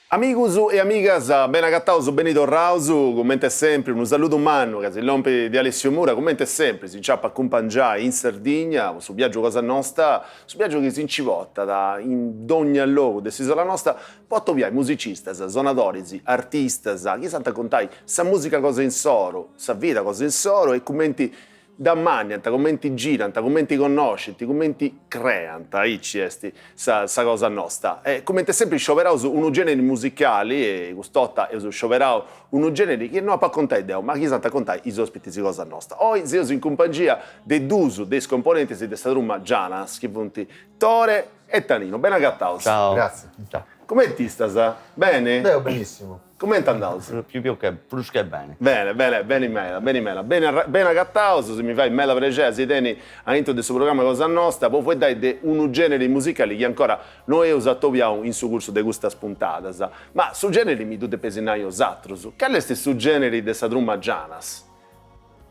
Amigus e amigas, bene agataus, beni torraus, cumenti sempri unu saludu mannu ca si lompit de Alessio Mura, cumenti sempri si nci apu acumpangiai in Sardigna po su viaggiu cosa nosta, su viaggiu chi si nci portat in dogna logu de s'isola nosta po atobiai musicistas, sonadoris, artistas chi s'ant a contai sa musica cosa insoru, sa vida cosa insoru e cumenti dd'ammànniant, cumenti girant, cumenti connoscint, cumenti creant, aici est sa sa cosa nosta. E cumenti sempri scioberaus unu generi musicali e cust'orta eus scioberau unu generi chi no apu a contai deu, ma chi s'ant a contai is ospitis cosa nosta. Oi seus in cumpangia de duus de is componentis de sa truma Janas, chi funt Tore e Tanino. Bene agataus. Ciao. Grazie. Ciao. Cumenti istas? Beni? Deo benissimu. Cumenti andaus? Più che, prus che beni. Bene, bene, beni meda, beni meda. Beni beni agataus, si mi fait meda prexeri a si tenni aintru de su programma cosa nosta po fueddai de unu generi musicali chi ancora no eus atobiau in su cursu de custas puntadas. Ma su generi mi ddu depeis nai 'osatrus. Cali est su generi de sa truma Janas?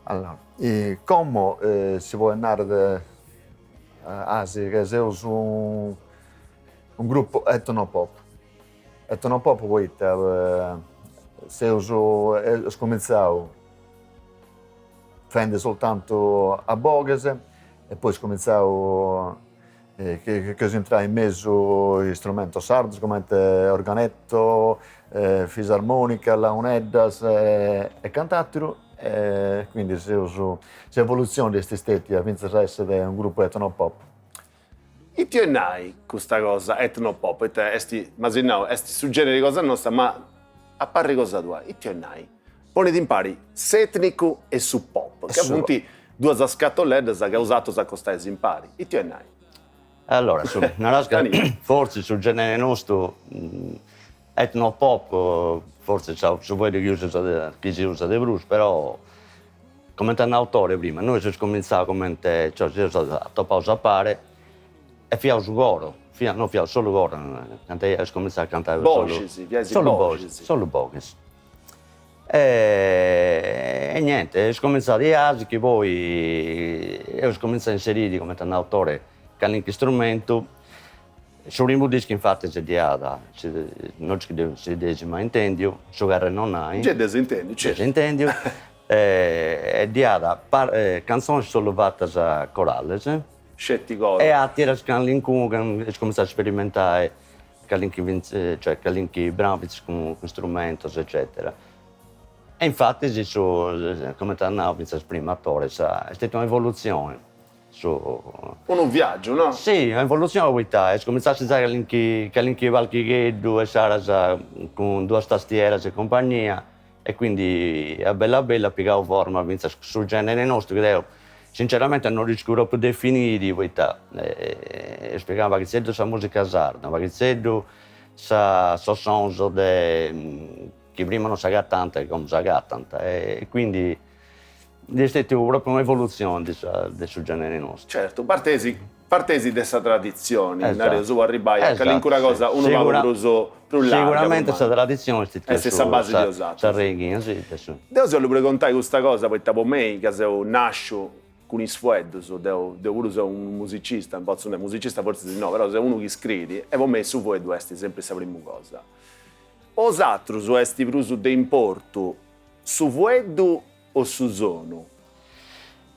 Allora, como si podet narrer asi ca seus unu gruppu etnopop. Etnopop poita seus eus cumintzau fendi soltantu a boghes e poi est cumintzau chi eus intrau in mesu istrumentos sardos comente organetto, fisarmonica, launeddas e cant'atteru e quindi seus s'evolutzioni est stetia finzas a essere unu gruppu etnopop. Ite 'olit nai custa cosa etnopop, poita est, m'as nau, est su generi cosa nosta, ma a parri cosa tua, ite 'olit nai? Ponit impari s'etnicu e su pop, ca funt duas scatoleddas ca osatrus acostais impari, ite 'olit nai? Allora, naraus ca fortzis su genere nostu Etnopop fortzis su fueddu chi usas chi si usat de prus, però comente at nau Tore prima, nois eus comintzau comente, cioè si seus atopaus a pare e fiaus su coro, fia no fiaus solu coro, eus comintzau a cantai solu Boxis, fiais solu boxis, solu boghes. E niente, eus comintzau diasi chi poi eus comintzau a inseriri, comente at nau Tore, calincunu istrumentu Su primu discu infatis dd'iat, no sciu si dd'eis mai intendiu, su cherrer no nai. Gei dd'eus intendiu, certu. Dd'eis intendiu, e dd'iat cantzonis solu fatas corales. Sceti coro. E ateras calincunu ca eus cumintzau a sperimentai calincunu finzas, cioè calincunu branu finzas cun istrumentos eccetera. E infatis su, cumenti at nau finzas prima Tore, sa est stetia un'evolutzioni Su. Unu viàgiu, no? Si, un'evolutzione poita est cumintzau a si zai calincunu calincunu palchigheddu e insaras cun duas tastieras e cumpagnia e quindi a bellu a bellu at pigau forma fintzas su genere nostru chi deu sinceramente non dd'iscu propriu definiri poita eus pigau unu paghitzeddu sa musica sarda, unu paghitzeddu sa sos sonos de chi prima non s'agatant e como s'agatant e quindi Est stetiu propriu un'evolutzioni de sa de su genere nostru. Certu, parteis parteis de sa traditzioni, nareus, po arribbai a calincuna cosa unu pagu prus prus larga. Sicuramente sa traditzioni est stetia est sa basi de 'osatrus. S'arreighina, si, de su. Deu si 'ollu pregontai custa cosa poita po mei, ca seu nasciu cun is fueddus, deu deu puru seu unu musicista, potzu nai, musicista fortzis no, però seu unu chi scriit e po mei su fueddu est sempri sa primu cosa. Po 'osatrus est prus de importu Su fueddu o su sonu?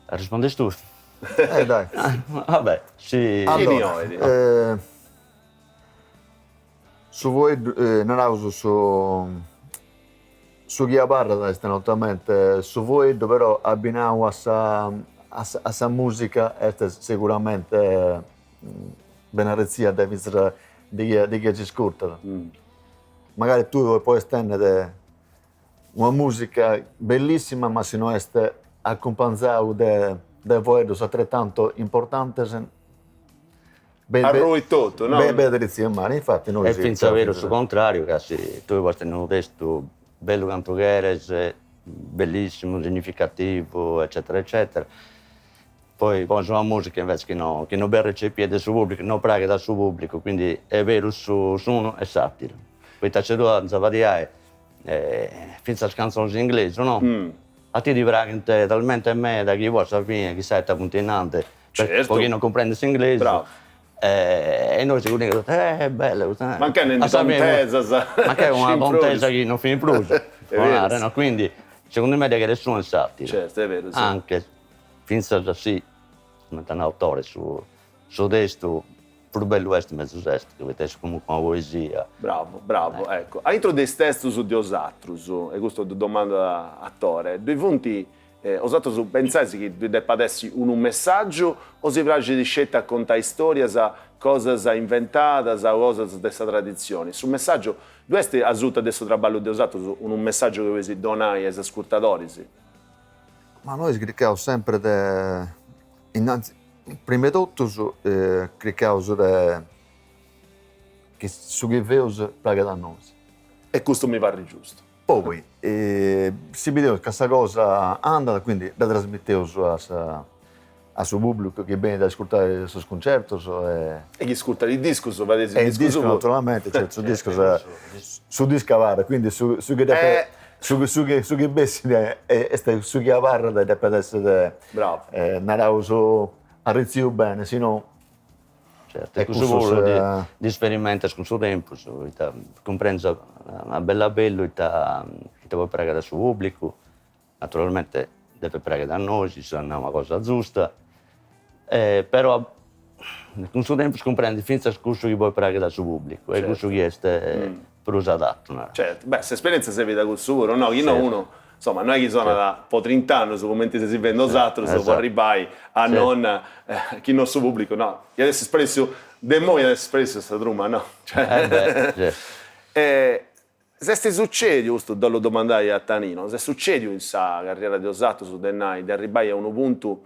Arrispondes tui. Eh dai. Va bè, si. Chini 'olit? Su fueddu, naraus su su chi abarrat est naturalmente su fueddu, però abbinau a sa a sa musica est seguramente bene arretzia dae finzas de chie de chie s'iscurtat. Magari tui podes tenner Una musica bellissima ma si no est acumpanzau de de foeddos atretantu importantes Arruit totu, no? Benit arretzia male, infati nois Est finzas beru su contrariu ca si tui podes tenni unu testu bellu cantu cheres, bellissimu, significativu eccetera eccetera, poi pones una musica invece chi no chi no benit recepia de su pubblicu, no praghet a su pubblicu, quindi est beru su s'unu e s'atteru, poita nci ddu at a fadiai Fintzas cantzones in inglesu, no? A tie ti praghent talmente meda chi poi a sa fine chissà ita funt nande, po chie non cumprendet s'inglesu. E nois segundu eh bella custa. Mancai nendi tontesas. Mancai una tontesa chi non finit prus, po narrer no, quindi segundu mei deghet s'unu e s'atteru. Certu, est beru, si. Anche, finzas si, cumenti at nau Tore, su su testu prus bellu est mezus est, poita est comunque una poesia. Bravu, bravu, ecco. Aintru de is testus de 'osatrus, e custu ddu domandu a Tore, ddui funt 'Osatrus pentzais chi ddui depat essi unu messàgiu o si praxit sceti a contai istòrias, cosas inventadas o cosas de sa traditzioni? Su messàgiu, ddu est asuta de su traballu de 'osatrus unu messàgiu chi boleis donai a is ascurtadoris? Ma nois chircaus sempre de, innanzi, prima 'e totus chircaus de chi su chi feus pragat a nois. E custu mi parrit giustu. Poi si bideus ca sa cosa andat, quindi dda trasmiteus a sa a su pubblicu chi benit a iscurtare sos cuncertos e. E chi iscurtat is discus, fadeis is discus puru. Naturalmente, certu, su discu su discu abarrat, quindi su su chi depet su su chi su chi bessit est su chi abarrat e depet essere Bravu. naraus arretziu bene, si no Certu, e cussu puru ddu sperimentas cun su tempus, poita cumprendis a bellu a bellu ita ita podit praghere a su pubblicu, naturalmente depet praghere a nois, si at nau una cosa giusta, però cun su tempus cumprendis fintzas cussu chi podit praghere a su pubblicu e cussu chi est prus adattu, naraus. Certu, beh s'esperienza serbit a cussu puru, no, chi no unu Insoma, no est chi sonat po trint'annus cumenti seis fendi 'osatrus po arribbai a non, chi no su pubblicu, no, iat essi sparessiu, de immoi iat essi sparessiu sa truma, no? E s'est sucediu, custu dd'ollu domandai a Tanino, s'est sucediu in sa carriera de 'osatrus de nai, de arribbai a unu puntu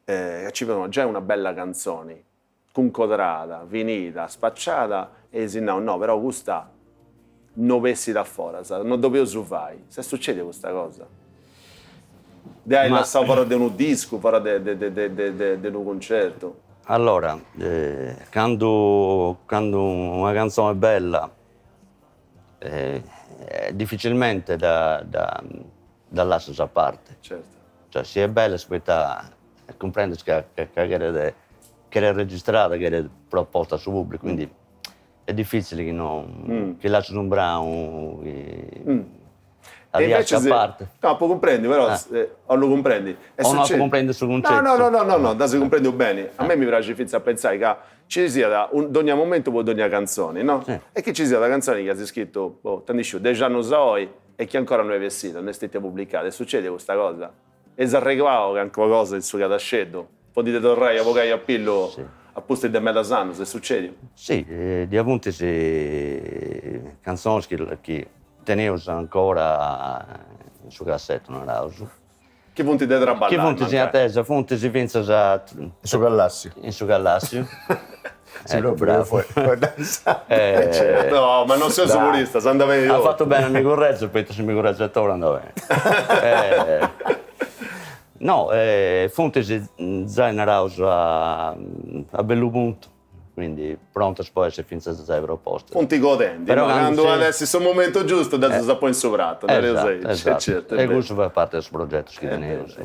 ca ci fiat giai una bella cantzoni, cuncodrada, finida, spaciada e eis nau no, però custa no bessit a foras, no dd'obeus fai. S'est sucèdia custa cosa? De ai lassau foras de unu discu, foras de de de de unu cuncertu? Allora, candu candu una cantzone bella dificilmente dda dda dda lassas a parte. Certu. Cioè si est bella est poita cumprendes ca ca cheret cheret registrada, cheret proposta a su pubblicu, quindi est diffitzili chi no chi lasses unu branu chi E invece a parte. No, apo cumprendiu, però 'ollu cumprendi. O no apo cumprendiu su cuncettu. No, no, no, no, no, dd'as cumprendiu beni. A mei mi praxit fintzas a pentzai ca ci siat dogna momentu po dogna cantzoni, no? E chi ci siat cantzoni chi as iscritu, boh, ita ndi sciu, dex'annus a oi e chi ancora no est bessida, no est stetia publicada. Est sucediu custa cosa? Eis arreguau calincuna cosa in su cadasceddu po ndi torrai a bogai a pillu a pustis de medas annus, est sucediu? Si, ddoi funt cantzonis chi teneus ancora in su cassetu, naraus. Chi funt de traballai, Chi funt in atesa, funt fintzas In su callassiu. In su callassiu. Si propriu No, ma non seus puristas, andat beni totu. At fatu beni a mi curregi, poita si mi curregit Tore andat beni. No, funt giai naraus a bellu puntu, quindi prontas po essi fintzas giai propostas. Funt codendi, no? Candu at essi su momentu giustu ddas as a ponni in su pratu, nareus aici. Esatu, e cussu fait parti de su progetus chi teneus.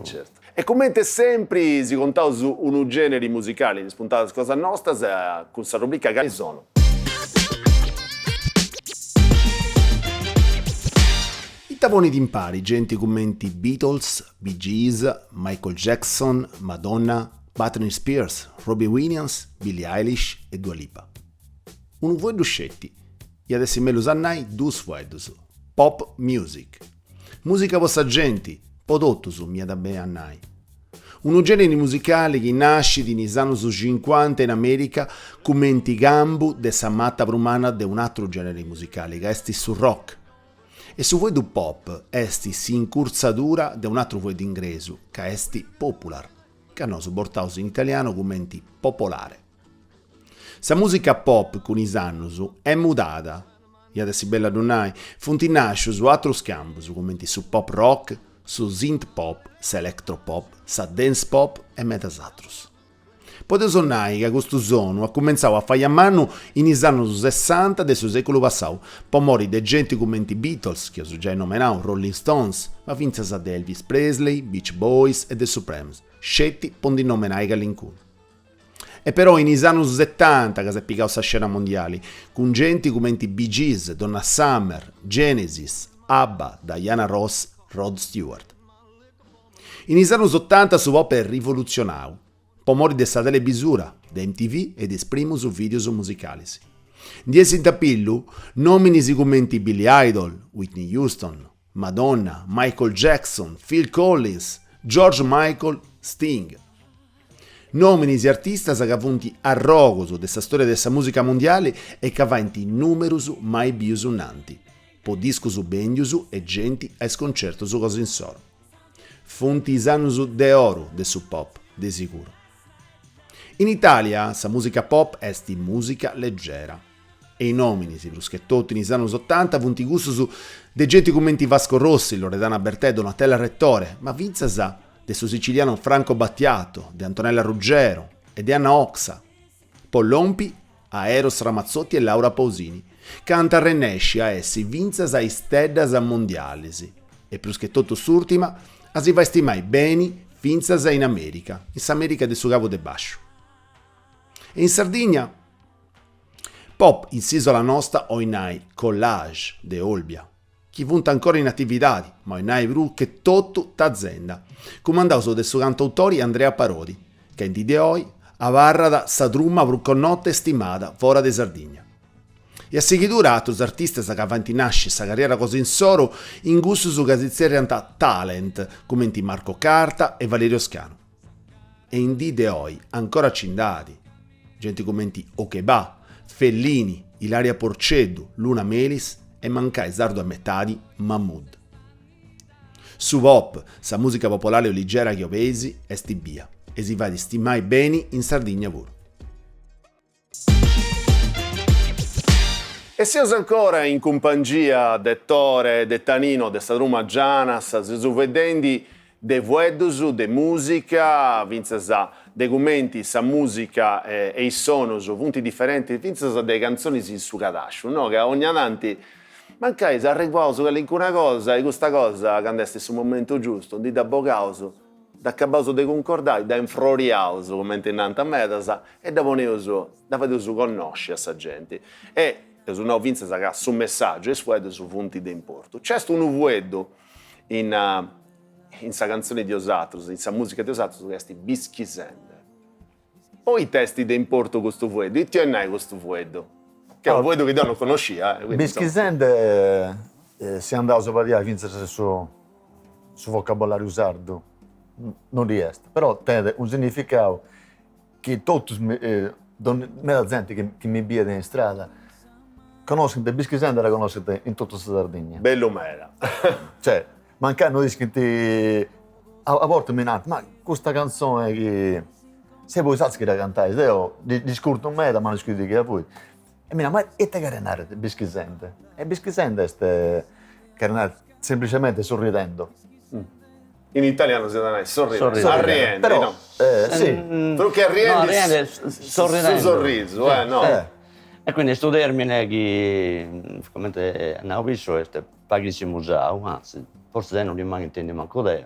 E comente sempri si contaus unu generi musicali in is puntadas cosa nostras cun sa rubrica Cali sono. Ita ponit impari genti cumenti Beatles, Bee Gees, Michael Jackson, Madonna, Britney Spears, Robbie Williams, Billie Eilish e Dua Lipa? Unu fueddu sceti, iat essi mellus a nai duus fueddus, pop music. Musica po sa genti, po totus, mi iat a benni a nai. Unu generi musicali chi nascit in is annus cincuanta in America cumenti cambu de sa mata prus manna de un'atru generi musicali ca est su rock. E su fueddu pop est s'incurtzadura de un'atru fueddu ingresu ca est popular, ca nosu bortaus in italianu cumenti popolare. Sa musica pop cun is annus est mudada, iat essi bellu a ddu nai, funt nàscius atrus cambus cumenti su pop rock, su synth pop, s'electro pop, sa dance pop e medas atrus. Podeus nai ca custu sonu at cumentzau a fai a mannu in is annus sessanta de su seculu passau, po mori de genti cumenti Beatles, chi eus giai nomenau, Rolling Stones, ma fintzas de Elvis Presley, Beach Boys e The Supremes, sceti po ndi nomenai calincunu. E però in is annus setanta ca s'est pigau sa scena mondiali, cun genti cumenti Bee Gees, Donna Summer, Genesis, Abba, Diana Ross, Rod Stewart. In is annus otanta su pop est rivolutzionau, po mori de sa telebisura, de MTV e de is primus videos musicalis. Ndi essint a pillu nominis cumenti Billy Idol, Whitney Houston, Madonna, Michael Jackson, Phil Collins, George Michael, Sting. Nominis e artistas ca funt arrogus de sa storia de sa musica mundiali e ca faint numerus mai bius innanti, po discus bendius e genti a is concertus cosa insoru. Funt is annus de oru de su pop, de siguru. In Italia sa musica pop est musica leggera. E is nominis, prus che totu in is annus otanta, funt cussus de genti cumenti Vasco Rossi, Loredana Bertè, Donatella Rettore, ma fintzas de su sicilianu Franco Battiato, de Antonella Ruggiero e de Anna Oxa, po lompi a Eros Ramazzotti e Laura Pausini, ca ant arrennesci a essi fintzas a isteddas mondialis, e prus che totu s'ùrtima, a si fai stimai beni fintzas in America, in s'America de su Cabu de Basciu. E in Sardigna? Pop in s'isola nosta 'olit nai Collage de Olbia, chi funt ancora in atividadi, ma 'olit nai prus che totu Tazenda, cumandaus de su cantautori Andrea Parodi, ca in dì de oi abarrat sa truma prus connota e stimada fora de Sardigna. E a sighidura atrus artistas ca faint nasci sa carriera cosa insoru in cussus ca si tzerriant talent, cumenti Marco Carta e Valerio Scanu. E in dì de oi ancora ci nd'at, genti cumenti Okebà, Fellini, Ilaria Porceddu, Luna Melis e mancai sardu a metadi, Mahmood. Su pop, sa musica popolari o ligera chi 'obeis, est bia e si fait stimai beni in Sardigna puru. E seus ancora in cumpangia de Tore e de Tanino de sa truma Janas, seus fueddendi de fueddus, de musica, fintzas de cumenti sa musica e is sonus funt diferentis fintzas de cantzonis in su cadasciu, no, ca ogna tanti mancai s'arreguaus calincuna cosa e custa cosa candu est su momentu giustu ndi dda bogaus Dd'acabaus de cuncordai, dda infroriaus, cumenti nant medas, e dda poneus, dda fadeus connosci a sa genti. E eus nau fintzas ca su messàgiu e is fueddus funt de importu. Nc'est unu fueddu in in sa cantzoni de 'osatrus, in sa musica de 'osatrus, ca est bischisende. Poita est de importu custu fueddu? Ite 'olit nai custu fueddu? Ca est unu fueddu chi deu non connoscia. Bischisende si andaus a badiai fintzas in su su vocabolariu sardu non ddi est, però tenet unu significau chi totus meda zente chi mi biet in istrada connoschent, bischisende dda connoschent in totu sa Sardigna. Bellu meda. Cioè Mancai no ischint, a bortas mi nant, ma custa cantzone chi seis bosatrus chi dda cantais, deo dd'iscurtu meda ma no ischiu de chie fuit. E mi nant, ma ite cheret narrer bischisende? E bischisende est, cheret narrer semplicemente sorridendo. In italianu si iat a nai sorridendo, arriendi, però, no? Si. Prus che arriendi, su sorrisu, eh, no? E quindi est unu termine chi, comente at nau issu, est paghissimu usau, anzi, fortzis deu non dd'iu mai intendiu mancu deu,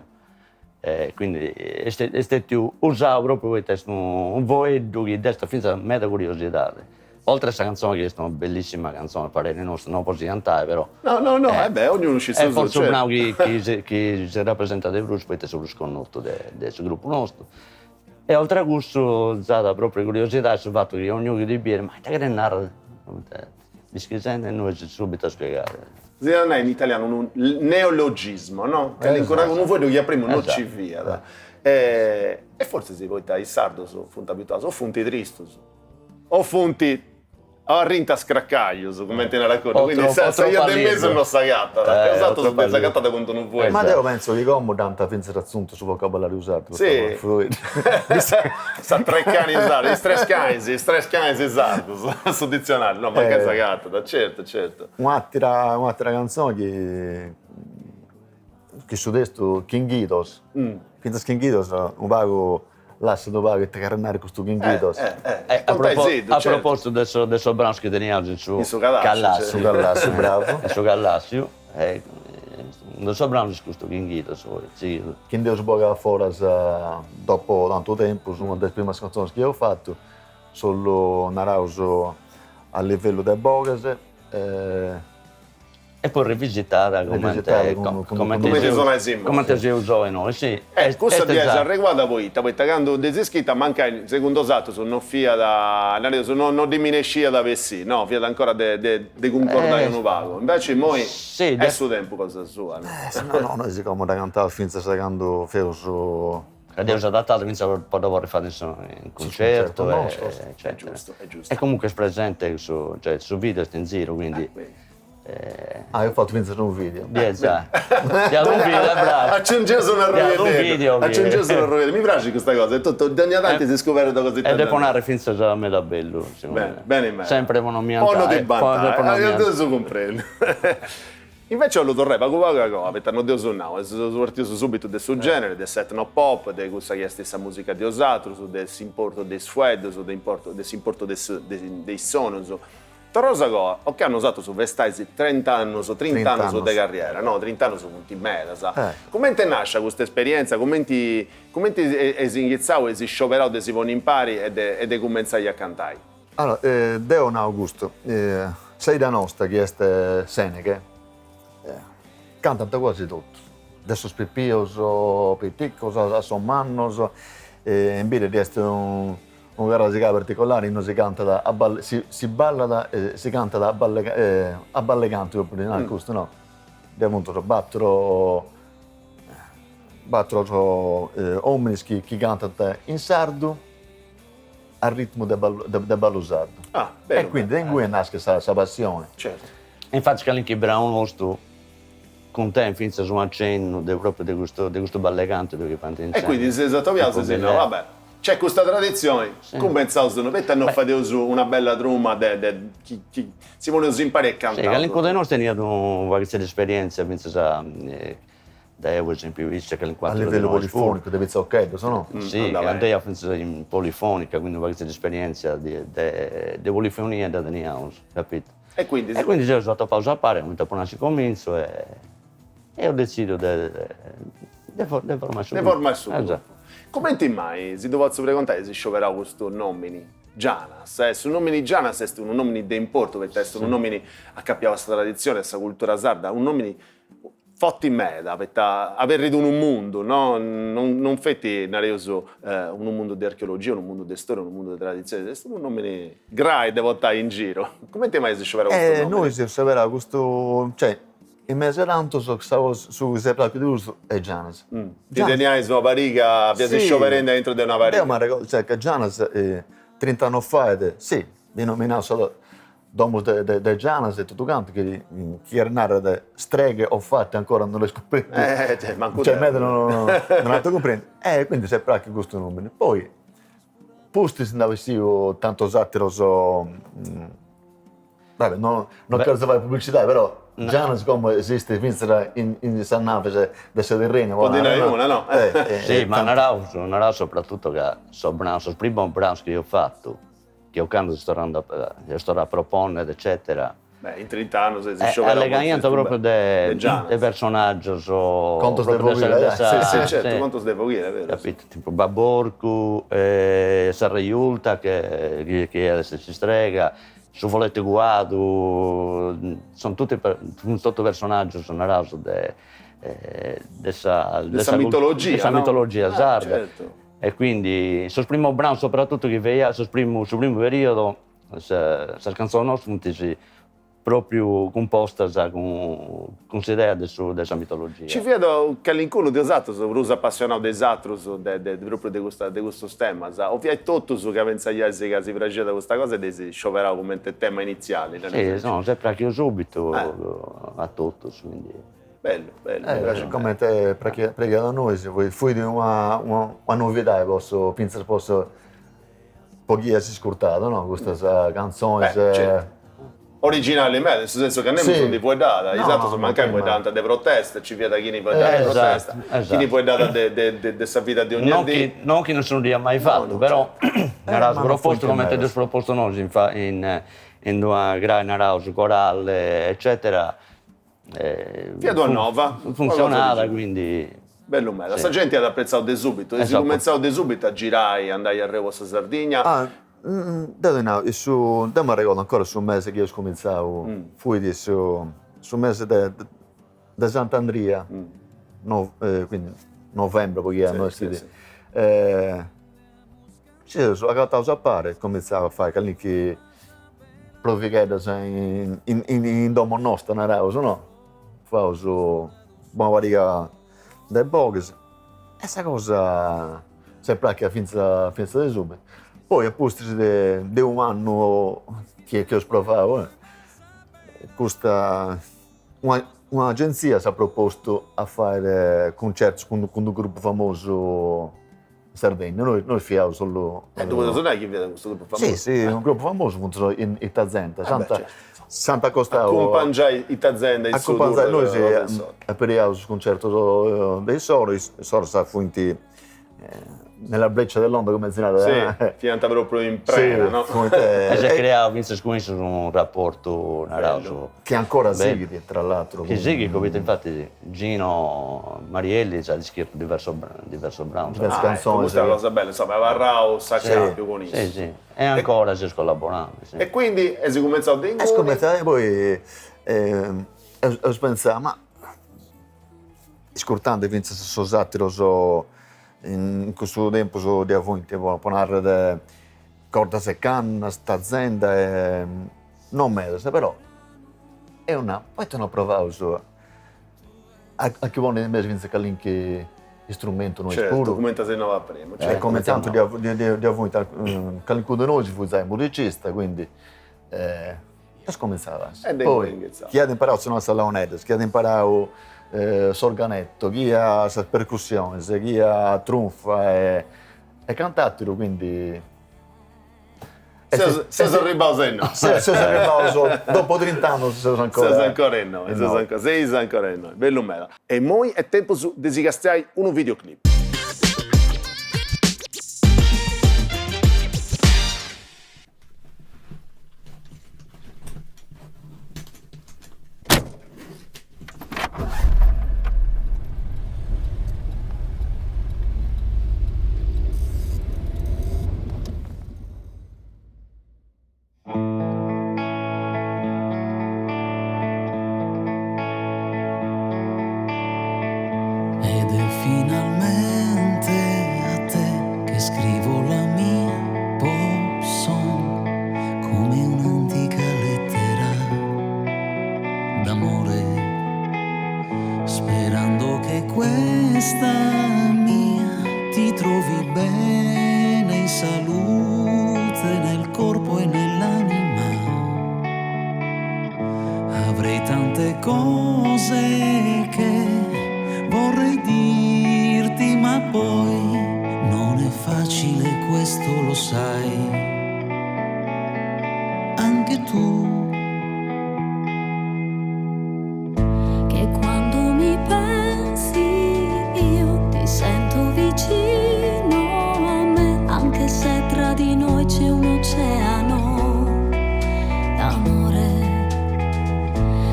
e quindi est stetiu usau propriu poita est unu foeddu chi destat finzas meda curiosidadi, oltre a sa canzoni chi est una bellissima canzoni a pareri nostru, non po si 'antai però. No no no, e beh, ognunu scit su Est fortzis su branu chi chi si rapresentat de prus poita est su prus connotu de su gruppu nostru. E oltre a cussu zat propriu curiosidadi su fatu chi ognunu chi ti biet, ma ita cheret narrer Bischisende nois subitu a spiegare. Si iat a nai in italianu unu neologismo, no? Calincuna unu fueddu chi a primu no nci fiat. E fortzis poita is sardos funt abituaus o funt tristus o funt o arrint a scracaglius, cumenti narat cuddu, quindi sa 'ia de mesu no s'agatat, e 'osatrus dd'eis agatada cun d'unu fueddu. Ma deo pentzo chi como dd'ant fintzas atzuntu su vocabolariu sardu. Si, sa Treccani sarda, is tres cais, is tres cais sardus, su ditzionariu, no, mancai s'agatat, certu, certu. Un'atera un'atera cantzone chi chi su testu Chinghidos, fintzas Chinghidos unu pagu lassat unu pagu ite cheret narrer custu Chinghidos. A propositu de sos de sos branos chi teniaus in su Callassiu, su Callassiu, bravu, in su Callassiu Unu de sos branos est custu Chinghidos, sighidu. Chi nd'eus bogau a foras dopo tantu tempus, una de is primas cantzones chi eus fatu. solu naraus a livellu de boghes E poi rivisitada comente comente sonais immoi. Comente seus oi noi, si. E cussa ddi est arreguada poita, poita candu dd'eis scrita mancai segundu 'osatrus no fiat, nareus, no no ddi minesciat bessì, no, fiat ancora de de de cuncordai unu pagu, inveci immoi est su tempus cosa sua, no. No no, nois como dda cantaus finzas a candu feus Ca dd'eus adatada fintzas po dda porri fai in cuncertu eccetera. Giustu, è giustu. E comunque est presente su, cioè su video est in ziru, quindi Ah, eus fatu fintzas unu video. Bie già. Dd'iat unu video, est bravu. Aciungeus un'arroghededdu. Dd'iat unu video. Aciungeus un'arroghededdu. Mi praxit custa cosa, e totu, dogna tanti si scuberrit cositeddas. E depo narrer fintzas meda bellu, segundu me. Bene, beni meda. Sempre po non mi 'antai. Po no ti bantai, deu su cumprendu. Invece 'ollu torrai pagu pagu a goa, poita no dd'eus nau, e seus partius subitu de su genere, de s'etno pop, de cussa chi est sa musica de 'osatrus, de s'importu de is fueddus, de importu de s'importu de de is sonus. Torraus a goa, ocannu 'osatrus festais trent'annus, trint'annus de carriera, no, trint'annus funt medas. Cumenti est nascia custa esperienza, cumenti cumenti eis inghitzau, eis scioberau de si ponni impari e de e de cumentzai a cantai? Allora, deo nau custu, sa 'idda nosta chi est Seneghe, cantant quasi totus, de sos pipios piticos a sos mannos, in bidda ddi est unu carrasegare particolare inue si cantat a ball si si ballat e si cantat a balle a ballecantu propriu ddi nant custu no, ddoe funt battoro battoro omines chi chi cantant in sardu a ritmu de ballu de ballu sardu. Ah, bellu. E quindi de ingui naschet sa sa passione. Certu. E infatis calincunu branu nostu cuntenit fintzas unu acennu de propriu de custu de custu ballecantu chi faint in E quindi si seis atobiaus e eis nau, va bè, nc'est custa traditzioni, cumentzaus nosu, poita no fadeus una bella truma de de chi chi si poneus impari e cantaus. Sì, calincunu de nosu teniat unu paghiteddu de esperientzia fintzas Deu, per esempiu, isse e calincunu ateru de nois puru. A livellu polifonicu, de pitzocheddos, no? Si, andaiat fintzas in polifonica, quindi unu paghiteddu de esperientzia de de polifonia dda teniaus, capito? E quindi. E quindi seus atopaus a pari, comente apu nau a s'incomintzu e eus detzidiu de de formai su gruppu. De formai su gruppu. Cumenti mai, si ddu potzu pregontai, eis scioberau custu nomini, Janas? Su nomini Janas est unu nomini de importu, poita est unu nomini acapiau a sa traditzioni, a sa cultura sarda, unu nomini Forti meda, poita aberrit unu mundu, no non feti, nareus, unu mundu de archeologia, unu mundu de storia, unu mundu de traditzioni, est unu nomini grai de portai in giru. Cumenti mai eis scioberau custu nomini? Nois eus scioberau custu, cioè, in mesu 'e tantus su chi s'est praxiu de prus est Gianas. Ndi teniais una pariga, fiais scioberendi aintru de una pariga. Deu m'arregordu, cioè, ca Gianas trint'annus fait, si, denominaus Domus de de Gianas e totu cantu chi chi cheret narrer streghe o fate ancora non le scumprendit. Eh cioè mancu deu. Cioè meda non ant cumprendiu e quindi s'est praxiu custu nomini. Poi pustis nd'at bessiu tantos ateros va bè no non cherzo fai publicidadi però Gianas como esistit finzas in in sas naves de sa Tirrenia po ndi nai una no. Si ma naraus naraus soprattutto ca sos branos sos primos branos chi eus fatu chi ocannu seus torrende a eus torrau a proponnere eccetera. Beh, in trint'annus eis scioberau Allegaiant propriu de de personaggios Contos de foghile, si si certu, contos de foghile, beru. Capito, tipu Baborcu, sa Reiulta che chi est s'istrega, su folette cuadu, sunt tutti funt totu personaggios naraus de de sa de sa mitologia, de sa mitologia sarda. E quindi sos primos branos soprattutto chi faiaus, sos primus, su primu periodo, sas cantzones nostras funt propriu cumpostas cun cun s'idea de su de sa mitologia. Ci fiat calincunu de 'osatrus prus apassionau de is atrus de de propriu de custa de custus temas o fiais totus ca pentzaiais ca si praxiat custa cosa e dd'eis scioberau cumenti tema iniziali? Si, no, s'est praxiu subitu a totus, quindi Bellu, bellu, mi praxit meda. Comente praxiat a nois, fuit una una novidadi po su, fintzas po su, po chie s'iscurtat, no, custas cantzones. Beh, certu. Originali meda, in su sensu ca nemus ndi fueddat, is atrus mancai fueddant de protesta, nci fiat chini fueddat de protesta, chini fueddat de de sa vida de ogna dì. Non chi nesciunu dd'iat mai fatu, però naraus propostu comente dd'eus propostu nosu in in d'una crai naraus corale eccetera Fiat una nova. Funtzionat, quindi. Bellu meda. Sa genti at apretzau de subitu, eis cumentzau de subitu a girai, andai arreu po sa Sardigna. Deu ti nau, su, deu m'arregodu ancora su mesi chi eus cuminzau, fuit su su mesi de de Sant'Andria, quindi novembre po chi no est Si seus agataus a pari e cuminzaus a fai calincuna provigheddas in in domo nosta naraus no, faus una pariga de boghes e sa cosa s'est prachia finzas finzas de subitu. Poi a pustis de de u' annu chi chi eus provau custa una un'agenzia s'at propostu a fai cuncertus cun unu gruppu famosu in Sardegna, nois nois fiaus solu. E ddu podeus nai chi fiat custu gruppu famosu? Si, si, unu gruppu famosu funt sos i Tazenda, s'ant s'ant acostau. Acumpangiai i Tazenda in su tour. Nois aperiaus is cuncertus de issoro, issoros fuint nella breccia dell'onda cumenti si narat. Si, fiant propriu in prena, no? E s'est creau finzas cun issos unu rapportu, naraus. Chi ancora sighit, tra l'atru. Chi sighit, poita infati Gino Marielli s'at iscritu diversos diversos branos. Diversas canzonis. Custa est una cosa bella, insoma, est abarrau s'acapiu cun issu. Si, si, e ancora seus collaborandi, si. E quindi eis cumentzau de inguni. Est cumentzau e poi eus pentzau, ma iscurtande finzas sos ateros in cussu tempus ddi fuint po narrer Cordas e Cannas, Tazenda e non medas però eus nau, poita no provaus A chi ponni in mesu finzas calincunu istrumentu nois puru. Certu, cumenti si narat primu, certu. E come tantu ddi fuint, calincunu de nois fut giai musicista, quindi est cuminzada. Poi chi at imparau a sonai sas launeddas, chi at imparau s'organetto, chi a sas percussionis, chi a trunfa e cant'atteru, quindi Seus arribbaus a innoi. Seus arribbaus, dopo trint'annus seus ancora. Seus ancora innoi, seus ancora, seis ancora innoi, bellu meda. E immoi est tempus de si castiai unu videoclip. Ed è finalmente a te che scrivo la mia pop song come un'antica lettera d'amore sperando che questa mia ti trovi bene in salute nel corpo e nell'anima avrei tante cose che vorrei dirti ma poi non è facile questo lo sai anche tu. Che quando mi pensi io ti sento vicino a me, anche se tra di noi c'è un oceano d'amore,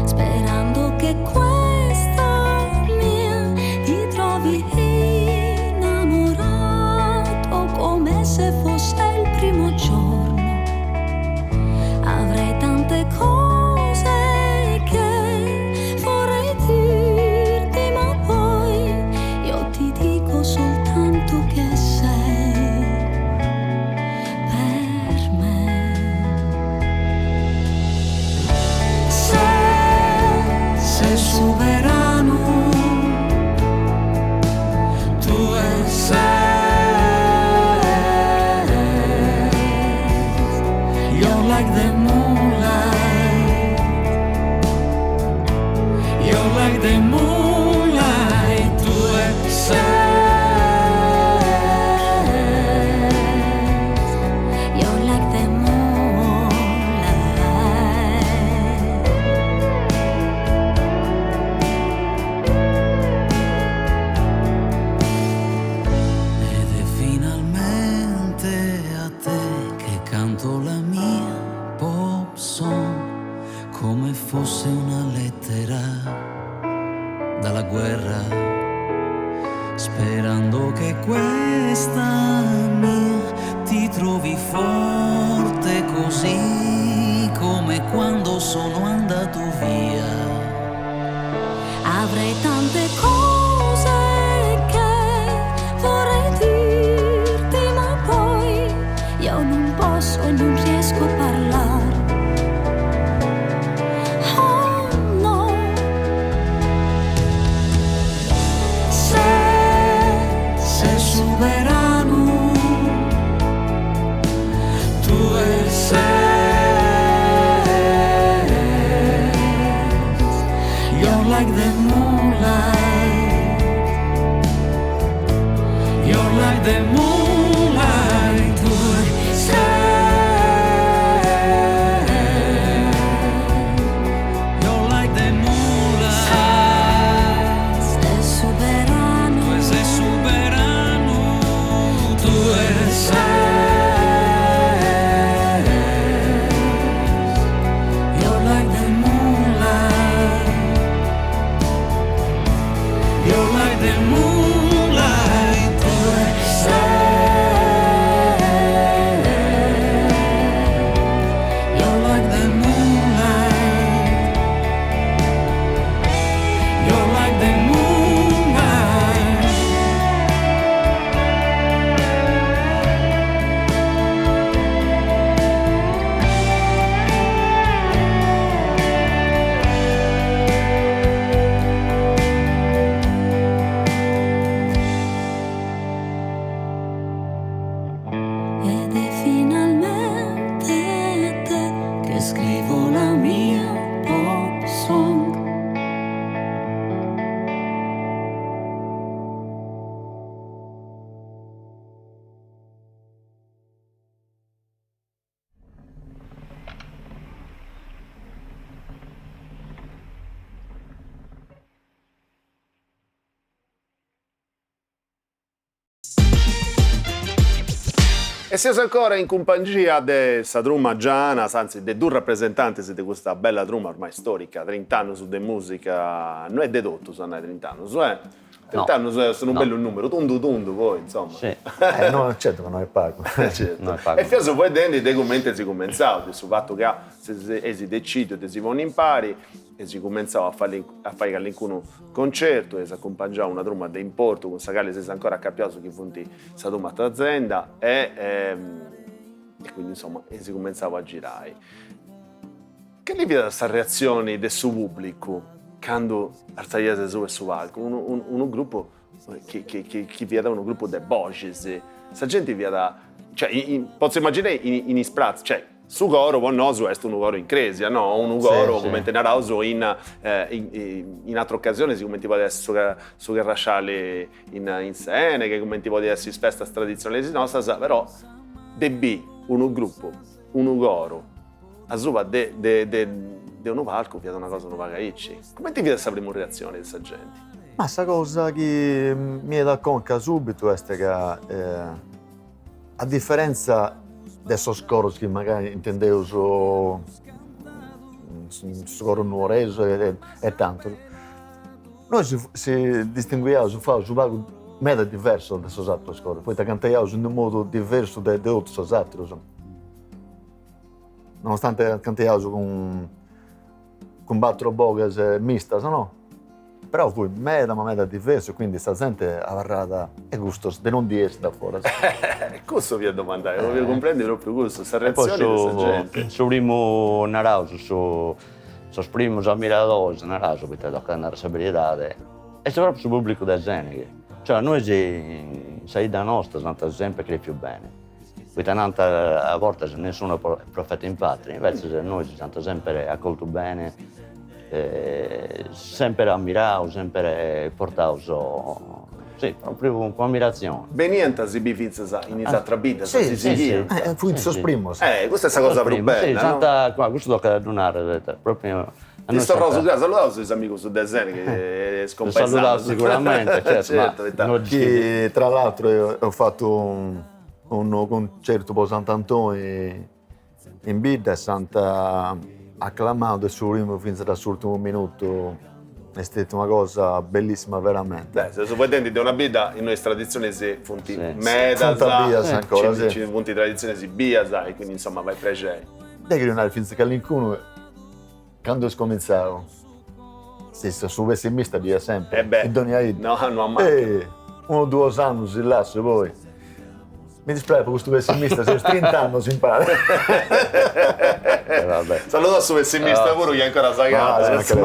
sperando che questa mia ti trovi innamorato come se fosse il primo giorno. Avrei tante cose che vorrei dirti, ma poi io ti dico soltanto che sei per me. Se ses su beranu tue ses You're like the moonlight You're like the moonlight tue ses You're like the moonlight. Ed è finalmente a te che canto la mia pop song come fosse una lettera dalla guerra sperando che questa mia Ti trovi forte così come quando sono andato via. Avrei tante cose che vorrei dirti, ma poi io non posso e non riesco a parlare. Oh no. Se ses su beranu Tue ses You're like the moonlight You're like the moonlight Tue ses You're like the moonlight Ses su beranu Tue ses su beranu Tue ses You're like the moonlight You're like the moonlight Tue ses You're like the moonlight You're like the moonlight Ed è finalmente te che scrivo la mia pop song. E seus ancora in cumpangia de sa truma Janas, anzi de duus rapresentantes de custa bella truma ormai storica, trint'annus de musica, no est de totus a nai trint'annus, eh? Trint'annus est unu bellu numeru, tundu tundu poi, insoma. Si. No, certu ca no est pagu. Certu. No est pagu. E fiaus fueddendi de cumenti est cumentzau, de su fatu ca eis decidiu de si ponni impari, eis cumentzau a fai a fai calincunu concertu, eis acumpangiau una truma de importu cun sa cali seis ancora acapiaus chi funt sa truma Tazenda e e quindi insoma eis cumentzau a girai. Cali fiat sa reatzioni de su pubblicu candu artzaiais asuba 'e su palcu? Unu unu gruppu chi chi chi fiat unu gruppu de boxis, sa genti fiat, cioè potzu immaginai in is pratzas, cioè Su coro po nosu est unu coro in cresia, no? Unu coro, cumenti naraus, in in atras ocasionis, cumenti podit essi su su carrasciali in in Seneghe, cumenti podit essi is festas traditzionalis nostras, però de biri unu gruppu, unu coro asuba de de de unu palcu fiat una cosa unu pagu aici. Cumenti fiat sa primu reatzioni de sa genti? Ma sa cosa chi mi 'enit a conca subitu est ca A diferentza de sos coros chi magari intendeus su coru nuoresu e tantos, nois si distinguiaus, fiaus u' pagu meda diversos de sos ateros coros, poita cantaiaus in unu modu diversu de totus sos ateros, nonostante cantaiaus cun cun battor boghes mistas no, però fut meda ma meda diversu, quindi sa zente abarrat, e custos de aundi essint a foras? Cussu fia domandai, 'olia cumprendi propriu cussu, sa reatzioni de sa genti. Su primu, naraus, su sos primos ammiradores, naraus, poita tocat a narrer sa beridade, est propriu su pubblicu de Seneghe, cioè nois in sa 'idda nostra s'ant sempre crèfiu bene Poita nant a bortas nessuno è profeta in patria, inveces nois s'ant sempre acoltu bene, sempre ammirau, sempre portau, si, propriu cun ammirazione. Beniant a si biri fintzas in is atras biddas, si sighiant. Fuint sos primos. Custa est sa cosa prus bella, no? Custu tocat a ddu narrer, propriu Ddis torraus gràtzias, saludaus is amigus de Seneghe, is compaesanos. Saludaus siguramente, certu, ma. Chi tra l'altro eus fatu unu cuncertu po Sant'Antoni in bidda e s'ant aclamau de su primu finzas a s'urtimu minutu. Est stetia una cosa bellissima veramente. Beh, seus fueddendi de una bidda innui is traditzionis funt medas, Funt bias ancora, si. Nci funt traditzionis bias e quindi insoma fait prexeri. Deu cheria nai fintzas calincunu, candu eus comintzau, si su pessimista ddi est sempri, in dogna 'idda. No, no ammancat. Unu o duos annus si lassu poi Mi dispraxit po custu pessimista, seus trint'annus impari. Saludu a su pessimista puru chi ancora s'agatat.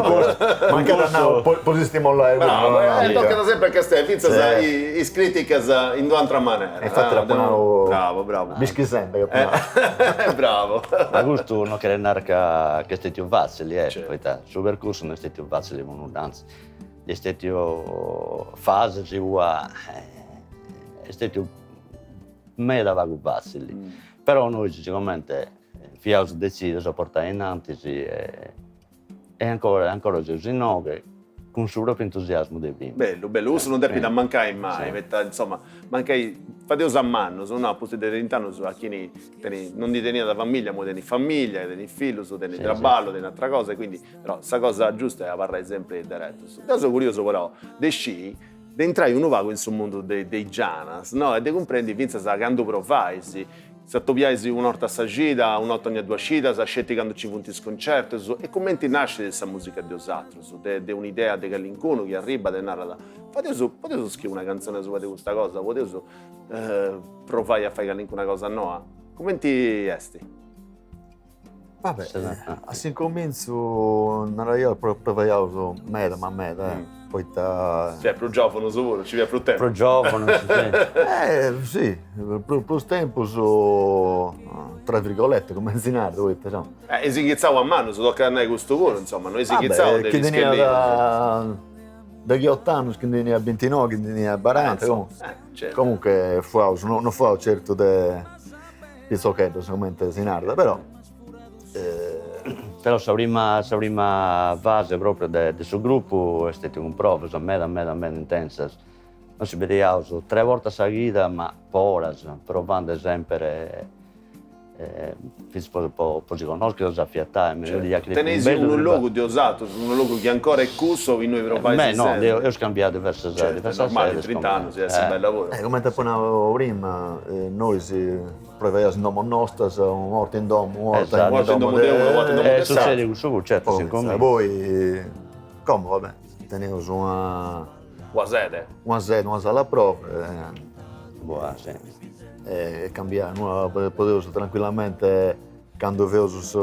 Mancai dd'at nau po si stimollai puru. Bravo, e tocat sempri a castiai fintzas is criticas in d'u' atra manera. Infatti l'apu nau. Bravo, bravo. Bischisende dd'apu nau. Bravo. Ma custu no cheret narrer ca est stetiu fatzili, eh, poita su percursu no est stetiu fatzili po nudda, anzi, est stetiu fases ua est stetiu meda pagu fatzili, però nois sigomente fiaus detzidius a portai innantis e ancora ancora seus inoghe cun su propriu entusiasmu de prima. Bellu, bellu, cussu non depit ammancai mai, poita insoma, mancai fadeus a mannus, no, a pustis de trint'annus a chini tenit, non ndi teniat familia, imoi tenit familia, tenit fillus, tenit traballu, tenit atera cosa e quindi, però sa cosa giusta est abarrai sempri deretus. Deu seu curiosu però de sciri de intrai unu pagu in su mundu de is Janas, no, e de cumprendi fintzas candu provais, s'atobiais una 'orta a sa cida, una 'orta ogna duas cidas, sceti candu nci funt is concertus, e cumenti nascit sa musica de 'osatrus, de de un'idea de calincunu chi arribat e narat, fadeus, podeus scriri una cantzoni asuba de custa cosa, podeus provai a fai calincuna cosa noa, cumenti est? Vabbè, a s'incomintzu naraiaus provaiaus meda ma meda, eh, poita. Fiat prus giòvunus puru, nci fiat prus tempus. Prus giòvunus, si. Eh si, prus tempus, tra virgolette, cumenti si narat, poita insoma. Eh, eis inghitzau a mannus, tocat a nai custu puru, insoma, no eis inghitzau de pischellinus. Chi teniat deghiot'annus, chi ndi teniat bintinoi, chi ndi teniat baranta, comunque. Comunque fuaus, no fuaus certu de Pitzocheddos, comente si narat, però. Però sa prima sa prima fase propriu de de su gruppu est stetiu cun provas meda meda meda intensas. Nosu si bidiaus tres bortas sa chida ma po oras, provande semper finzas po po si connoschi, po s'afiatai, mi Certu. Teneis unu logu de 'osatrus, unu logu chi ancora est cussu innui provais Me no, deu eus cambiau diversas Certu, est normali, in trint'annus iat essi bella puru. Comente apu nau prima, nois provaiaus in domos nostras, una 'orta in domu, una 'orta in domu de unu, una 'orta in domu de s'aturu. Sutzedit cussu puru, certu, s'incominzu. Poi, como va bè, teneus una Una sede. Una sede, una sala prove. Boa, si. E cambiai, podeus tranquillamente Candu feus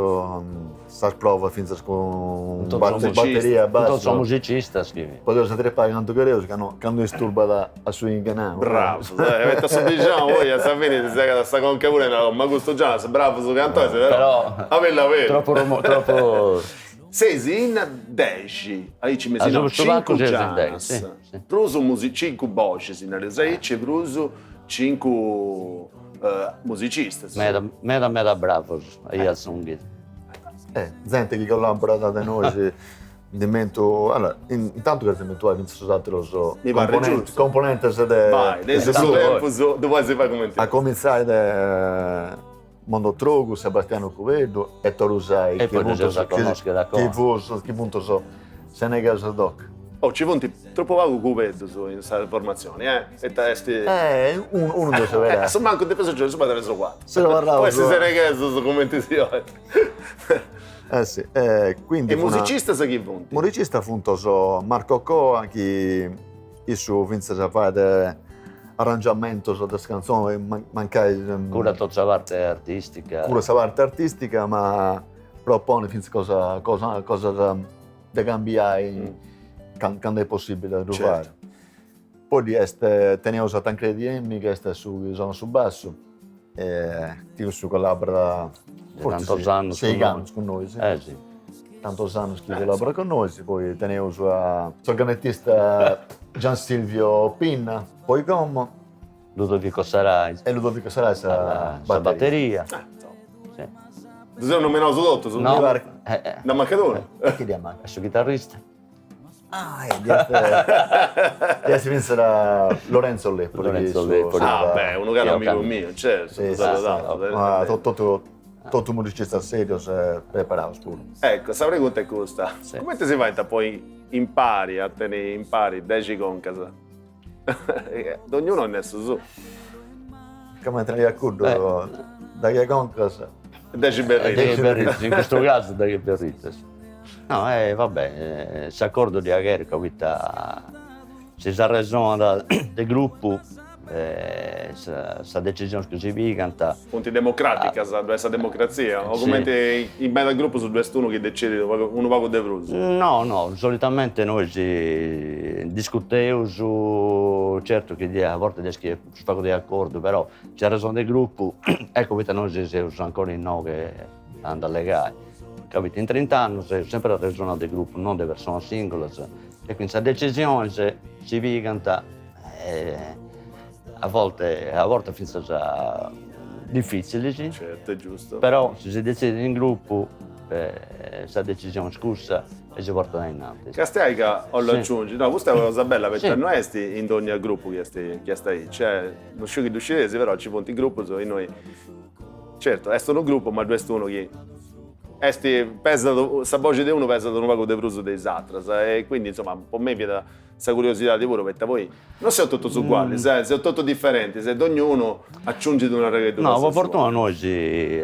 sas provas fintzas cun batteria e bassu. Totus sos musicistas chi. Podeus atrepai cantu chereus ca no ca no isturbat a su 'ighinau. Bravus, poita su bixinau poi a sa fini si segat sa conca puru e narat, ma custus Janas bravus cantoris però a bellu a bellu. Tropu rumori, tropu. Seis in dexi, aici mi si nau, cincu Janas, prus cincu boxis, nareus aici, prus cincu musicistas. Meda, meda meda bravos, aiat s'unghidu. Eh, zente chi collaborat de nois, ndi mentu, allora, intantu cherzo mentuai fintzas sos ateros Mi parrit giustu. componentes de Vai, de su tempus ddu podis fai cumenti. A comintzai de Mondo Trogu, Sebastiano Cubeddu e Toru Usai, E poi ddus eus a connoschi da como. Chi funt sos seneghesos doc. Oh, nci funt tropu pagu cubeddus in sa formatzioni, eh? Ita est. Eh, unu unu ddu seberai. A su mancu depis agiungi su tres o cuatru. Seus abarraus. Po essi seneghesus cumenti si 'olit. Eh si, e quindi. E musicistas chi funt? Musicistas funt sos Marco Coa chi issu fintzas fait arrangiamentos de sas cantzones, mancai. Curat totu sa parte artistica. Curat sa parte artistica ma proponit fintzas cosa cosa cosas de cambiai candu est possibile a ddu fai. Poi ddi est, teneus a Tancredi Emmi chi est su chi sonat su bassu, chi cussu collaborat de tantos annus seigh'annus cun nois. Eh si. Tantos annus chi collaborat cun nois, poi teneus a s'organettista Gian Silvio Pinna, poi como. Ludovico Sarai. E Ludovico Sarai sa sa batteria. Si. Ddus eus nomenaus totus? No. Nd'amancat unu. E chi ddi amancat? Su chitarrista. Ah, e ddi est ddi est fintzas Lorenzo Lepori. Lorenzo Lepori. Ah beh, unu caru amigu miu, certu, ddu salutaus. Totu. Totu musicistas serios e preparaus puru. Ecco, sa pregunta est custa, cumenti si fait a ponni impari, a tenni impari dexi concas? Dognunu 'onat su suu. Cumenti naiat cuddu, dexi concas. Dexi berritas. Dexi berritas, in custu casu dexi berritas. No, e va bè, s'acordu ddi cheret poita si s'arresonat de grupu sa decisionis chi si pigant. Funt democraticas, ddu est sa democratzia, o cumenti in meda grupus ddu est unu chi decidit unu pagu de prus? No, no, solitamente nois discuteus, certu chi a bortas dd'est chi est prus pagu de acordu, però si arresonat de grupu, ecco poita nois seus ancora inoghe a nd'allegai, ca poita in trint'annus eus sempri arresonau de grupu, non de personas singolas, e quindi sas decisionis si pigant a volte a bortas fintzas diffitzilis, Certu, est giustu. Però si si detzidit in gruppu sa decisioni est cussa e si portat a innantis. Castiai ca 'ollu aciungi, no custa est una cosa bella poita no est in dogna gruppu chi est chi est aici, no sciu chi ddu scideis però nci funt gruppus innoi certu est unu gruppu ma ddu est unu chi est pesat sa boxi de unu pesat unu pagu de prus de is atras e quindi insoma po mei fiat sa curiosidadi puru, poita poi non seus totus ugualis, eh, seus totus diferentis e dognunu aciungit unu arregheddu No, po fortuna nois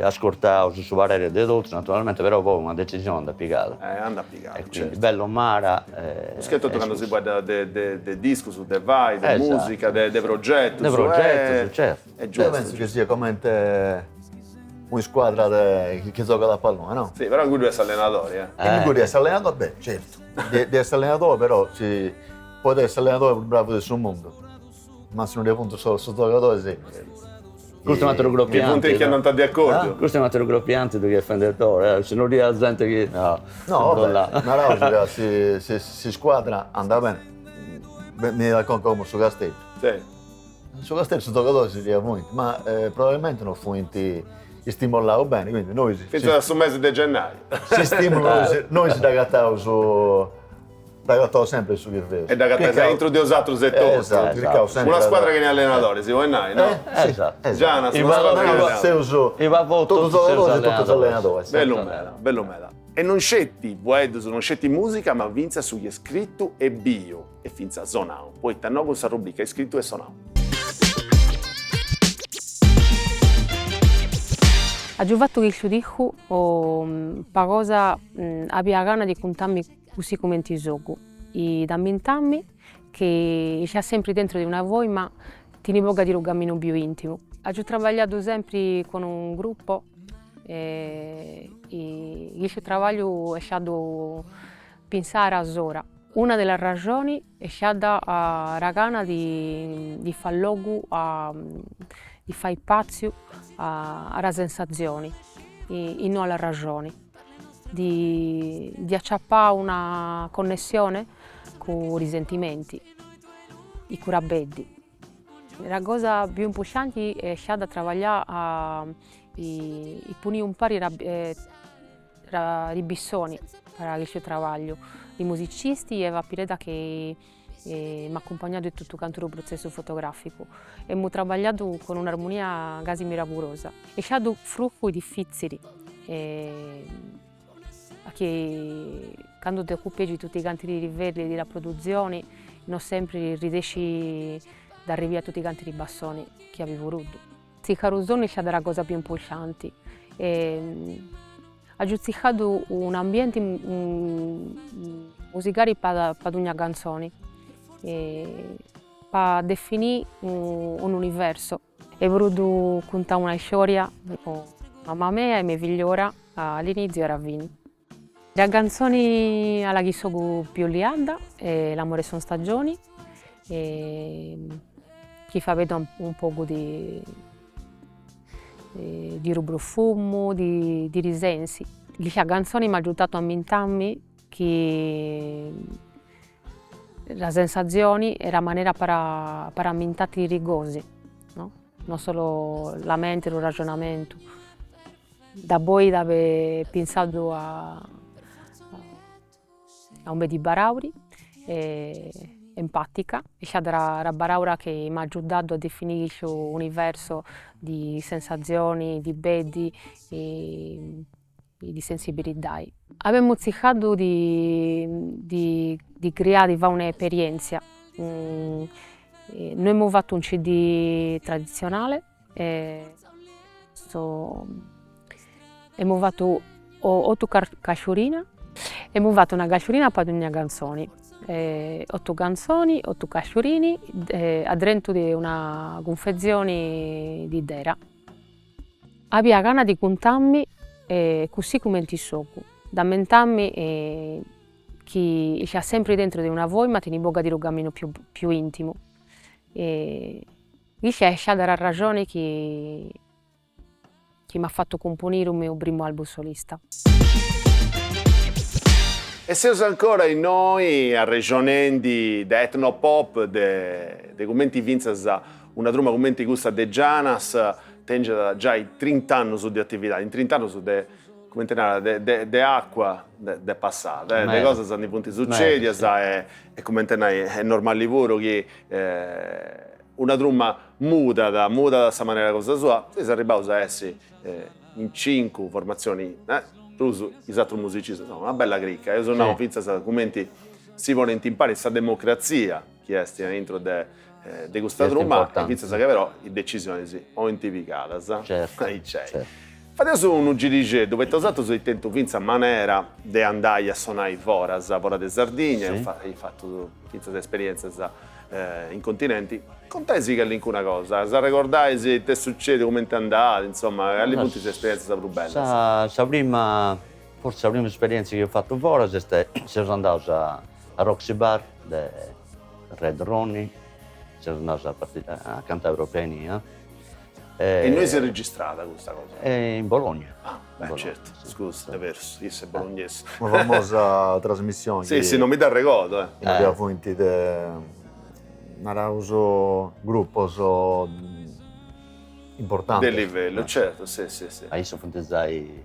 ascurtaus su pareri de totus naturalmente, però poi una decisioni andat pigada. Eh, andat pigada, E quindi bella o mala Pruschetotu candu si fueddat de de de discus, de fai, de musica, de de progetus. De progetus, certu. Est giustu. Deu pentzu chi siat comente una squadra de chi giogat a pallone, no? Si, però cuddu est s'allenadori, eh. E cuddu est s'allenadori, beh, certu. De s'allenadore però si podet esser s'allenadore prus bravu de su mundu, ma si non ddi funt sos giogadores Custu est un'ateru gropianti. Chi funt chi andant de acordiu. Custu est un'ateru gropianti chi est fendetore, si non dd'iat zente chi no. No, vabbè, naraus ca si s'iscuadra andat bene, mi 'enit a conca como su Casteddu. Si. Su Casteddu sos giogadores ddi funt, ma probabilmente non funt istimolaus bene, quindi nois Fintzas a su mesi de gennaiu. S'istimulu nois dd'agataus dd'agataus sempre in su chi feus. E dd'agatais aintru de 'osatrus etotu. Esatto, circaus sempre. Una squadra chene allenadori, si podit nai, no? Esatto. Janas, una squadra chene allenadori. Seus totus giogadores e totus allenadores. Bellu meda, bellu meda. E non sceti fueddus, non sceti musica, ma fintzas su chi est scritu e biu. E fintzas sonau, poita no cun sa rubrica Iscritu e sonau. Agiu fatu cussu discu po cosa apia gana di contammi così cumenti sogu e d'ammentammi chi c'è sempri dentro di una voi ma ti ndi bogat unu camminu più intimu. Agiu trabagliadu sempri con un gruppo e cussu trabagliu est stadu Pensare a s'ora. Una de las raxoni est stada la gana di di fai logu a di fai spatziu a la sensazioni e no alla raxoni, di di aciapai una connessione cun i sentimenti e cun la peddi. La cosa più importanti est stata trabagliai a e ponni impari i bissoni para cussu trabagliu, i musicisti e Eva Piredda chi m'at accumpagnadu in totu cantu su protzessu fotograficu. Emu trabagliadu cun un'armonia casi miraculosa. Est stadu fruchu difitzili chi candu ti occupi di tutti canti i livelli della produzioni non sempri ridesci ad arrivì a tutti canti i bassoni chi avi volutu. Tziccare u sonu est stata la cosa più importanti agiu tziccadu un'ambienti musicali pa dogna canzoni pa definì un'universo. E volutu contai una storia cun mama mea e mia figliora all'inizio e alla fini. La canzoni alla chi sogu più liada est L'amore son stagioni chi faveddat un pogu di di ru profumu, di di sensi. Custa canzoni m'at agiudatu a ammentammi chi la sensazioni est la manera per per ammentati li cosi, no, non solo la mente, lu ragionamentu. Daboi d'aver pensadu a a un di Barauri e. empatica, è stata una paraula che m'at agiudadu a definire cussu universo di sensazioni, di peddi e di sensibilidadi. Abemus tzircadu di di di criare di fai un'esperientzia, no emus fatu un CD traditzionale e emus fatu otu casciurinas, emus fatu una casciurina po dogna cantzoni, otu cantzoni, otu casciurini a drentu de una cunfetzioni di tera. Avia gana di contammi così cumenti sogu, d'ammentammi chi c'è sempri dentro di una voi ma ti ndi bogat lu camminu più più intimu. Custa est stata sa arraxoni chi chi m'at fatu cumponiri u miu primu album solista. E seus ancora innoi arrexonendi de etnopop, de de cumenti fintzas una truma cumenti cussa de Janas tengiat giai trint'annus de atividadi, in trint'annus de cumenti narat de de de acua nd'est passada, de cosas ndi funt sucedias e e cumenti nai est normali puru chi una truma mudat, mudat sa manera cosa sua, seis arribbaus a essi in cincu formatzioni, prus is atrus musicistas, insoma una bella crica, eus nau fintzas cumenti si ponint impari sa democratzia chi est aintru de de custa truma e fintzas ca però is decisionis 'olint pigadas, aici est. Fadeus unu girixeddu, poita 'osatrus eis tentu fintzas manera de andai a sonai foras, fora de Sardigna, eis fatu fintzas esperientzas in continenti, contaisi calincuna cosa, s'arregordais ita est sucediu, cumenti andat, insoma, cali funt is esperientzas prus bellas? Sa prima, forsis sa prima esperientzia chi apu fatu foras est, seus andaus a Roxy Bar de Red Ronnie, seus andaus a a cantai propriu innia E innui s'est registrada custa cosa? In Bologna. Ah, beh certu, scusa, de berus, issu est bolognesu. Una famosa trasmissioni. Si, si, non mi dd'arregodu, eh. Innui funt de, naraus, grupos importantes. De livellu, certu, si, si, si. Ma issus funt giai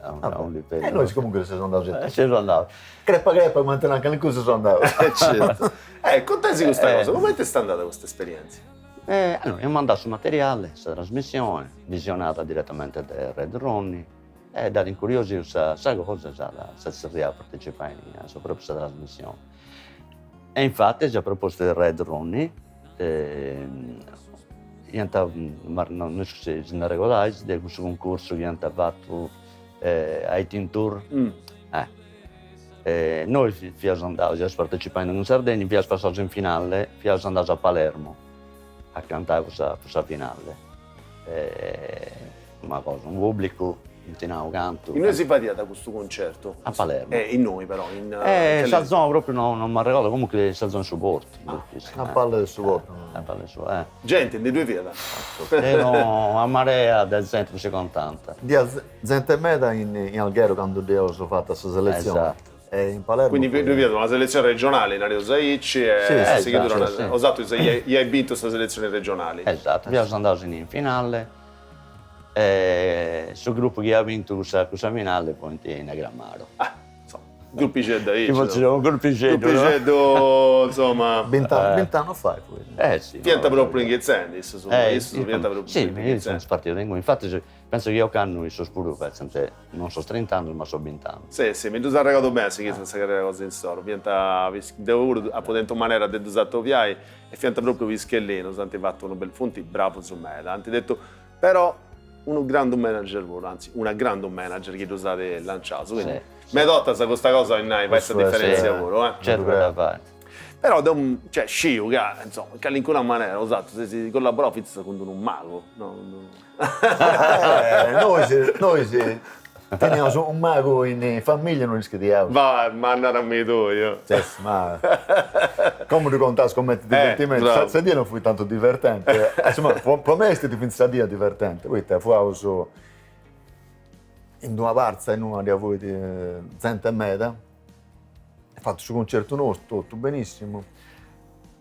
a unu livellu. E nois comunque seus andaus etotu. Seus andaus. Crepa crepa cumenti nant calincunu seus andaus. Certu. Eh, contaisi custa cosa, cumenti est andada custa esperientzia? Allora, eus mandau su materiale, sa trasmissione, visionada direttamente de Red Ronnie, e dd'at incuriosiu sa sa cosa e s'at tzerriau a partecipai a sa propriu sa trasmissione. E infati a proposta de Red Ronnie iant, no isciu si si nd'arregodais de cussu cuncursu chi iant fatu IT Tour, eh. Nois fiaus andaus, fiaus partecipendi cun Sardegna, fiaus passaus in finale, fiaus andaus a Palermo a cantai po sa po sa finale. Una cosa, unu pubblicu, non ti nau cantu. Innui si fadiat custu cuncertu? A Palermo. E innui però, in. Sa zona propriu no non m'arregodu, comunque sa zona 'e su portu. A palas de su portu. A palas de su, eh. Genti ndi ddui fiat? Era una marea de genti, non si contant. Dd'iat zente meda in Alghero candu dd'eus fata sa selezione. Esatto. E in Palermo. Quindi ddui fiat una selezione regionali, nareus aici, e sighidu 'osatrus iais bintu sa selezione regionali. Esatto, fiaus andaus in finale e su gruppu chi iat bintu cussa cussa finale fuint i Negramaro. Ah, insoma, gruppixeddu aici. Chi fortzis unu gruppixeddu. Gruppixeddu, insoma. Bint'annus fait fuit. Eh si. Fiant propriu inghizendi issus, issus fiant propriu inghizendi. Si, funt partius de inguni, infatis Penso chi ocannu issos puru fetzant non sos trint'annus ma sos bint'annus. Si, si, mi ddus arregodu beni si chi sa carriera cosa insoru, fiant, deu puru apu tentu manera de ddus atobiai e fiant propriu pischellinus, ant fatu unu bellu, funt bravus meda, ant tentu però unu grandu manager puru, anzi una grandu manager chi ddus at lanciaus, quindi meda 'ortas custa cosa 'olit nai fait sa diferentzia puru eh. Certu ca dda fait. Però deu, cioè, sciu ca, insoma, in calincuna manera 'osatrus eis collaborau fintzas cun d'unu magu, no? Nois, nois teniaus unu magu in familia e non l'ischidiaus. Va, ma narami tui. Ses, ma como ddu contaus comente divertimentu, sa sa dia non fuit tantu divertente, insoma po po mei est stetiu finzas sa dia divertente, poita fuaus in d'una partza innui ddi fuit zente meda Fatu su cuncertu nostru, totu benissimu.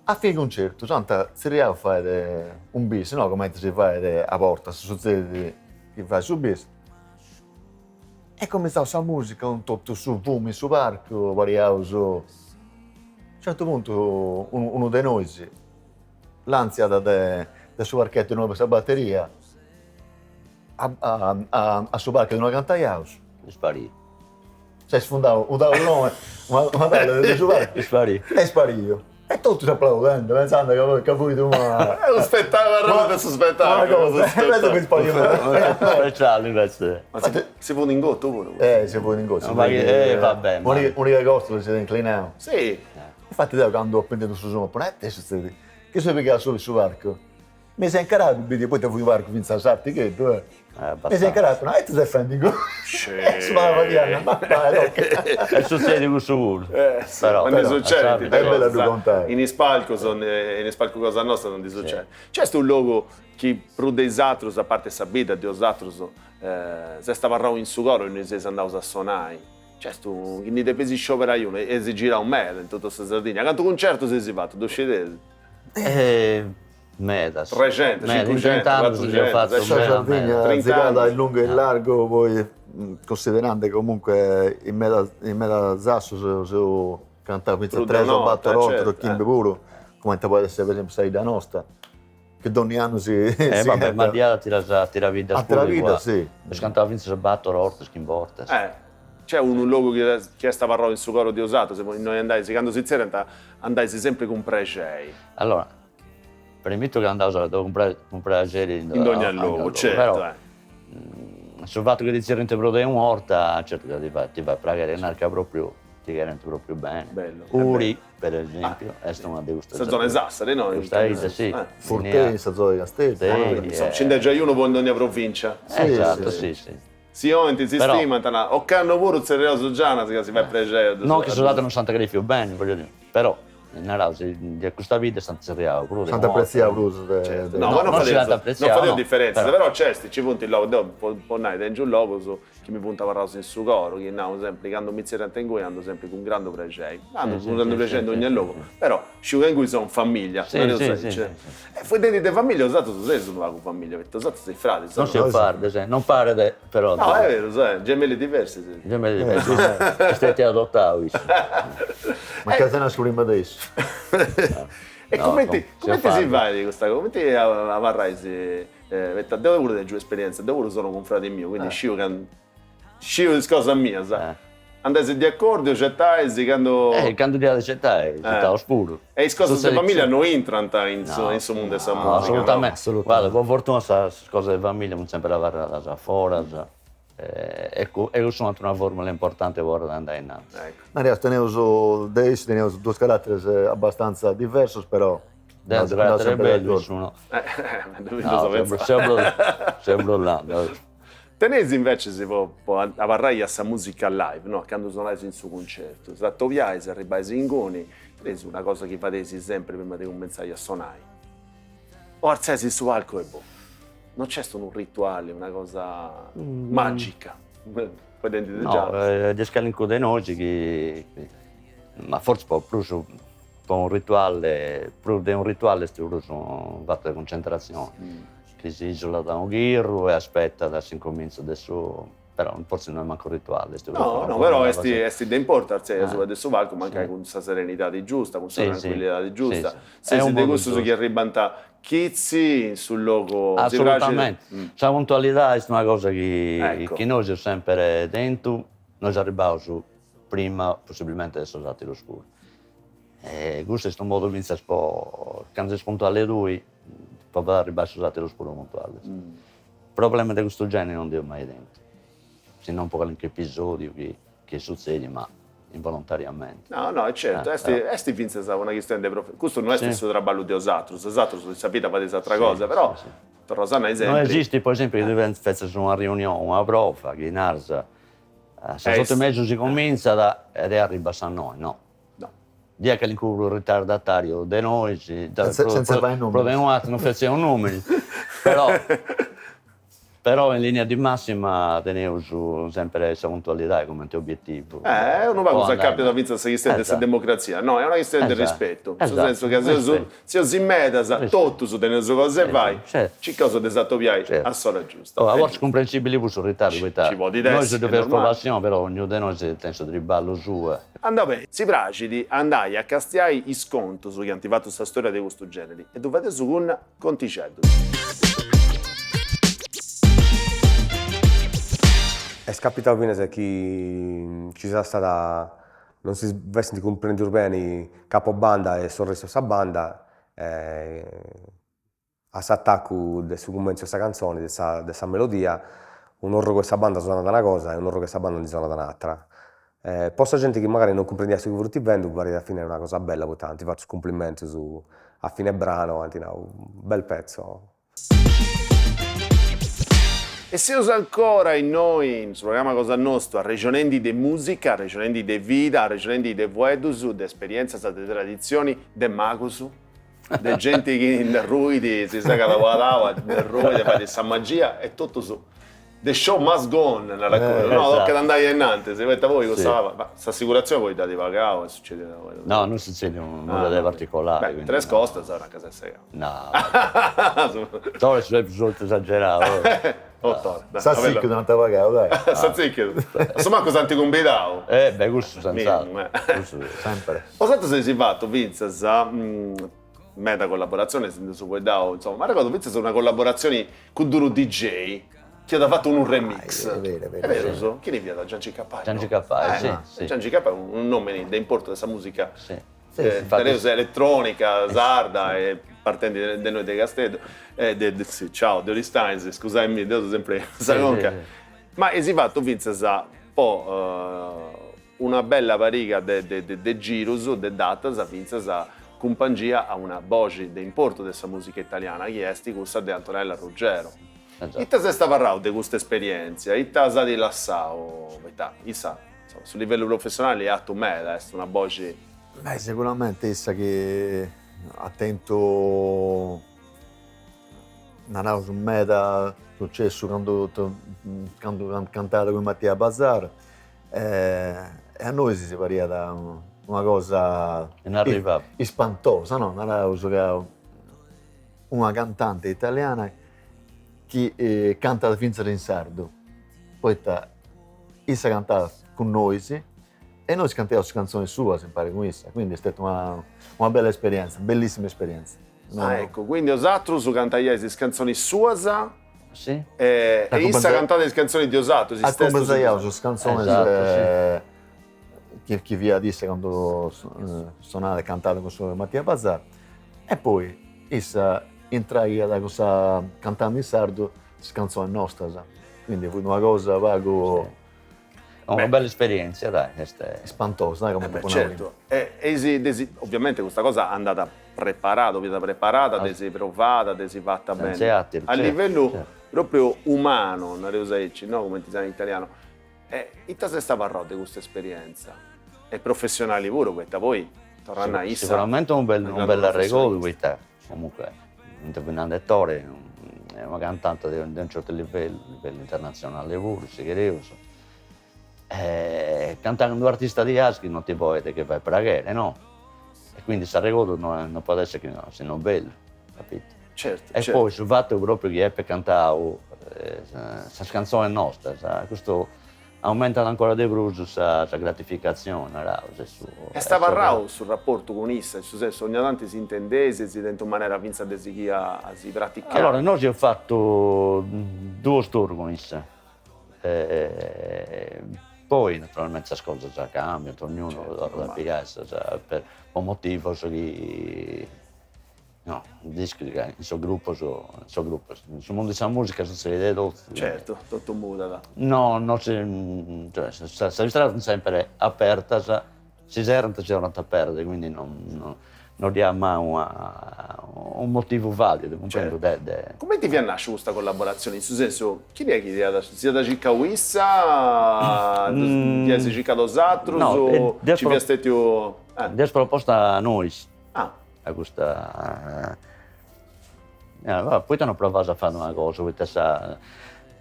A fini cuncertu s'ant tzerriau a fai un bis, no, cumenti si fait a bortas, sutzedit chi fai su bis. E cumintzau sa musica cun totu su fumu in su parcu, pariaus. Certu puntu unu de nois lantziat de de su parchettu inue b'est sa batteria a a a su parcu inue cantaiaus. Ispariu. S'est sfundau unu taulone, una tavola de su parcu. Ispariu. Est ispariu. E totus aplaudende, pensende ca ca fuit una. Unu spettaculu, arroba de su spettaculu. Una cosa, invece fuit ispariu. Speciali invece. Ma si si fut ingotu puru. Eh si fut ingotu. Eh va bè. Unica costola si est inclinau. Si. Infatti deo candu apo intesu su sonu apo nau, ite sutzedit? Chi seu pigau subra su parcu, mi seu incarau po biri, poita fut unu parcu finzas artigheddu, eh. Mi seu incarau apo nau, ite ses fendi inguni? E issu m'at fadiau, ma bai toca. Est sutzediu cussu puru. Però. Ma ndi sucedit. Est bellu a ddu contai. In is palcus, in is palcus cosa nosta non ndi sucedit. Nc'est unu logu chi prus de is atrus, a parte sa bidda de osatrus, s'est abarrau in su coro innui seis andaus a sonai? Nc'est unu chi ndi depeis scioberai unu, eis girau meda in totu sa Sardigna, cantu cuncertus eis fatu, ddu scideis? Medas. Trexentus, cincuxentus, cuatruxentus, Sa Sardigna zirada in lungu e in largu, poi cunsiderande comunque in meda in meda zassos seus cantau finzas tres o bator 'ortas o chimbe puru, cumenti podet esser per esempiu sa 'idda nosta Che donni annu si Eh vabbè, ma diat ateras ateras biddas puru. Ateras biddas, si. Eus cantau fintzas bator 'ortas, chimbe 'ortas. Eh, nc'est unu logu chi chi est abarrau in su coro de osatrus, innoi andais, candu si zerriant, andais sempri cun prexei. Allora, premittu ca andaus cun prexeri in dogna logu, certu, però su fatu chi ti zerrint prus de una 'orta, certu ca ti fait ti fait praghere, narat ca propriu ti cherent propriu bene. Bellu. Uri per esempiu, est una de custas. Sa zona 'e Sassari, no? Custa 'idda, si. Furtei, sa zona 'e Casteddu. Insoma, nci nd'est giai unu po in dogna provincia. Esatto, si, si. Si 'oint, si stimant, ocannu puru tzerriaus Gianas ca si fait prexeri. No chi sos ateros non s'ant crèfiu beni, voglio dire, però naraus, de custa bidda s'ant tzerriau prus de S'ant apretziau prus de. No, ma non fadeus diferentzias, però nc'est, nci funt logus, deu po nai tengiu logus chi mi funt abarraus in su coro, chi nau sempri, candu mi tzerriant ingui andu sempri cun grandu prexei, andu cun grandu prexei in dogna logu, però sciu ca ingui seu in familia, nareus aici. E fueddendi de familia, osatrus seis unu pagu familia, poita osatrus seis fradis, Non seus fradis, non paret, però. No, est berus, eh, gemelli diversi seis. Gemelli diversi, est stetiu adotau issu. Mancai siat nasciu prima de issu. E cumenti, cumenti si fait custa cosa, cumenti abarrais Poita deu puru tengiu esperienza, deu puru sonu cun fradi miu, quindi sciu ca sciu is cosas mias. Andais de acordiu, certais, candu. Candu ddoi at de certai, certaus puru. E is cosas de familia no intrant in su in su mundu de sa musica. Assolutamente. Guarda, po fortuna sas cosas de familia funt sempri abarradas a foras e cussu est una formula importanti po andai innantis. Nareus, teneus, de essi teneus duus carateris abbastanza diversus però Deu su caratere bellu, issu no. Seu brullandi. Teneis invecis po po abarrai a sa musica live, no, candu sonais in su cuncertu, s'atobiais, arribais inguni, teneis una cosa chi fadeis sempri prima de cumentzai a sonai? O artziais in su palcu e boh? Non nc'est unu rituali, una cosa magica, fueddendi de No, dd'est calincunu de nosu chi, ma fortzis po prus Po unu rituale, prus de unu rituale est prus unu fatu de cuncentratzione, chi si isolat a unu chirru e aspetat s'incomintzu de su, però fortzis no est mancu rituale, est No, no, però est est de importu artziai asuba de su palcu mancai cun sa serenidadi giusta, cun sa trancuillidadi giusta, seis de cussus chi arribant chitzi in su logu, si praxit. Assolutamente, sa puntualidadi est una cosa chi chi nosu eus sempre tentu, nosu arribbaus prima possibilmente de sos ateros puru. E custu est unu modu fintzas po candu ses puntuale tui po fai arribbai sos ateros puru puntuales. Problema de custu genere non nd'eus mai tentu, si non po calincunu episodiu chi chi est sutzediu ma involontariamente. No, no, e certu, est est fintzas una chistioni de prof, custu no est su traballu de osatrus, osatrus in sa vida fadeis atera cosa, però torraus a nai sempri. No esistit po esempiu chi tui fetzas una riunioni, una prova, chi naras A sas oto e mesu si comintzat e deo arribo a sas noe, no. No. Ddoi at calincunu prus ritardatariu de nois, Senza fai numenis. Pro de noatru non fetzeus numenis, però. Però in linea di massima teneus sempre sa puntualidadi cumenti obietivu. Eh, unu pagu s'acapiat fintzas sa chistioni de sa democratzia, no, est una chistioni de rispetu, in su sensu ca seus seus in medas, totus teneus cosa 'e fai, circaus de s'atobiai a s'ora giusta. A bortas cumprensibili puru su ritardu, poita nois ddu feus po passioni, però ognunu de nois tenit su triballu suu. Andat beni, si praxit andai a castiai is contus chi ant fatu sa storia de custu generi e ddu fadeus cun Contixeddus. Est capitau finas chi nci siat stada, non si fessint cumprendius beni capo banda e s'orrestu 'e sa banda e a s'atacu de su cumentzu 'e sa cantzoni, de sa de sa melodia, un'orrogu 'e sa banda sonat una cosa e un'orrogu 'e sa banda ndi sonat un'atra. Po sa genti chi magari non cumprendiat su chi furint fendu pariat a fine una cosa bella poita ant fatu is cumplimentus a fine brano ant nau bel pezzo. E seus ancora innoi in su programma cosa nostu arrexonendi de musica, arrexonendi de vida, arrexonendi de fueddus, de esperienzias, de tradizioni, de magus, de genti chi nd'arruit, si segat una taba, nd'arruit, fait sa magia e totus The show must go on, narat cuddu, no, tocat andai ainnantis, poita poi cussa, ma s'assicurazioni poi dd'at pagau, est sucediu una cosa. No, non sucediu nudda de particolari. Beh, tres costas ora ca s'est segau. No, Tore est su solitu esagerau. Oh Tore, dai. S'assichidu ant pagau, dai. S'assichidu, a su mancu s'ant cumbidau. Eh beh, cussu senz'atru, cussu sempre. Bosatrus eis fatu fintzas meda collaboratzionis, nd'eus fueddau, insoma, m'arregodu fintzas una collaboratzioni cun d'unu DJ chi at fatu unu remix. Est beru, est beru. Est berus? Chini fiat? Giangi Cappai, no? Giangi Cappai, si, si. Giangi Cappai unu nomini de importu de sa musica, teneus eletronica sarda e partendi de innoi de Casteddu, de ciao, de Aristanis, scusaimì, deu seu sempri sa conca. Ma eis fatu fintzas po Una bella pariga de girus, de datas, fintzas cumpangia a una boxi de importu de sa musica italiana chi est cussa de Antonella Ruggiero. Ita s'est abarrau de custa esperientzia? Ita s'at lassau? Poita issa, insoma, su livellu professionali est artu meda, est una boxi. Beh, seguramente issa chi at tentu naraus meda sucessu candu candu cantat cun Matia Bazar E a nois si pariat una cosa ispantosa, no, naraus ca una cantante italiana chi cantat finzas in sardu, poita issa cantat cun nois e nois canteus is cantzonis suas impari cun issa, quindi est stetia una una bella esperienza, bellissima esperienza. Ah ecco, quindi 'osatrus cantaiais is cantzonis suas Si. E issa cantat is cantzonis de 'osatrus, is testus. Acumpanzaiaus is cantzonis chi chi fiat issa candu sonat e cantat cun su Matia Bazar e poi issa intraiat cun sa cantende in sardu is cantzonis nostras, quindi fut una cosa pagu Una bella esperientzia dai, est. Ispantosa, dai, comente apo nau prima. Certu, e eis ovviamente custa cosa andat preparada, 'oliat preparada, de essi provada, de essi fata beni. A livellu propriu umanu, nareus aici, no, cumenti si narat in italianu, e ita s'est abarrau de custa esperienza? E professionali puru, poita poi, torru a nai, issa. Sicuramente unu bellu unu bellu arregodu, poita comunque, cumenti fut nande Tore, est una cantante de unu certu livellu, livellu internatzionale puru, si chereus E cantare cun unu artista diaici non ti podet che fai praghere, no? E quindi s'arregodu no non podet esser chi no si no bellu, capito? Certu, E poi su fatu propriu chi epet cantau sas cantzones nostras, custu aumentat ancora de prus sa sa gratificatzione, naraus, e su Est abarrau su raportu cun issa, in su sensu, ogna tanti si intendeis e si tentu manera fintzas de sighì a si praticai. Allora, nosu eus fatu duos tour cun issa E poi naturalmente sas cosas cambiant, ognunu torrat a pigai sas po motivos chi no nd'ischis ca in sos grupos in sos grupos in su mundu 'e sa musica sutzedit de totu. Certu, totu mudat. No no si cioè sas istradas sunt sempre apertas Si serrant si torrant a aperrer, quindi non non ddoi at mai una unu motivu validu, cumprendi, de de. Cumenti fiat nasciu custa collaboratzioni? In su sensu, chini est chi dd'iat, si dd'iat circau issa, dd'iais circau 'osatrus, nci fiat stetiu. Dd'eus proposta nois. Ah. A custa, poita non provaus a fai una cosa, poita sa.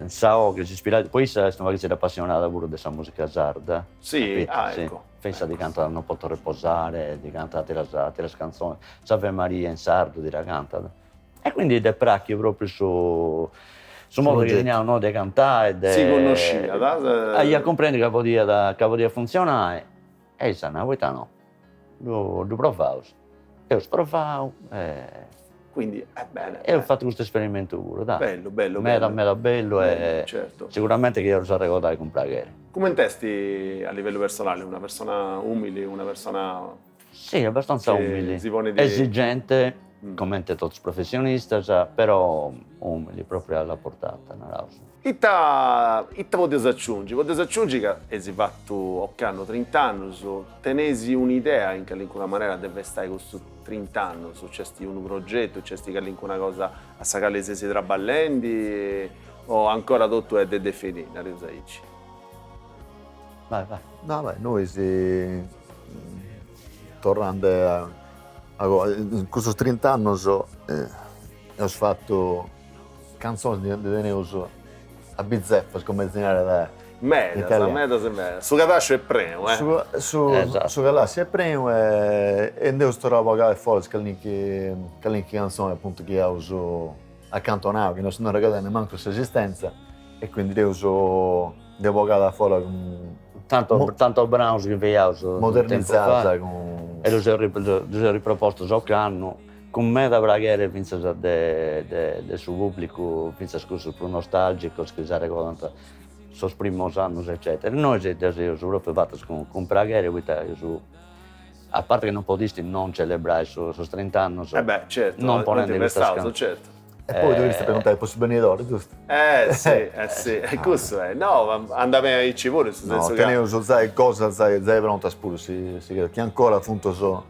Sa 'oghe s'ispirada, poi issa est una paghitzedda apassionada puru de sa musica sarda. Si? Ah ecco. Fintzas ti cantat Non poto reposare, ti cantat ateras ateras cantzones, s'Ave Maria in sardu ti dda cantat. E quindi dd'est prachiu propriu su su modu chi teniaus nosu de cantai e de. Si connosciat. Aiat cumprendiu ca podiat ca podiat funtzionai e issa at nau poita no, ddu ddu provaus. Eus provau e. Quindi est bene. Eus fatu custu esperimentu puru, dai. Bellu, bellu, Meda meda bellu e certu. Siguramente chi eus arregodai cun praghere. Coment'est a livellu personali, una persona umili, una persona. Si, abbastanza umili, esigente, comente totus is professionistas, però umili, propriu alla portata, naraus. Ita ita podeus aciungi? Podeus aciungi ca eis fatu ocannu trint'annus, teneis un'idea in calincuna manera de festai custus trint'annus? Nc'est unu progetu, nc'est calincuna cosa a sa cali seis traballendi o ancora totu est de definì, nareus aici? Vai vai. No beh, nois torrende a in custos trint'annos eus fatu Cantzones ndi teneus a bizefas, comente si narat in italianu. Medas, medas e medas. Su cadàsciu est prenu, eh. Su cadàsciu est prenu e nd'eus torrau a bogai a foras calincuna calincuna cantzoni apuntu chi iaus acantonau, chi non si nd'arregodaiat nemmancu s'esistenza e quindi dd'eus dd'eus bogada a foras cun. Tantos tantos branos chi faiaus Modernizadas cun. E ddus eus ripropostos ocannu Cun meda praghere fintzas de de su pùblicu, fintzas cussos prus nostàlgicos chi s'arregodant sos primos annos eccetera. Nois ddas eus propriu fatas cun cun praghere poita eus, a parte chi non podisti non celebrai sos trint'annos, Eh beh certu, non ponende custas cantones. Certu. E poi dovesti preguntare po su benidore, giustu? Eh si, eh si, e cussu est. No, ma andat bene aici puru, in su sensu ca. No, teneus zai cosas zai zai prontas puru, si si chi ancora funt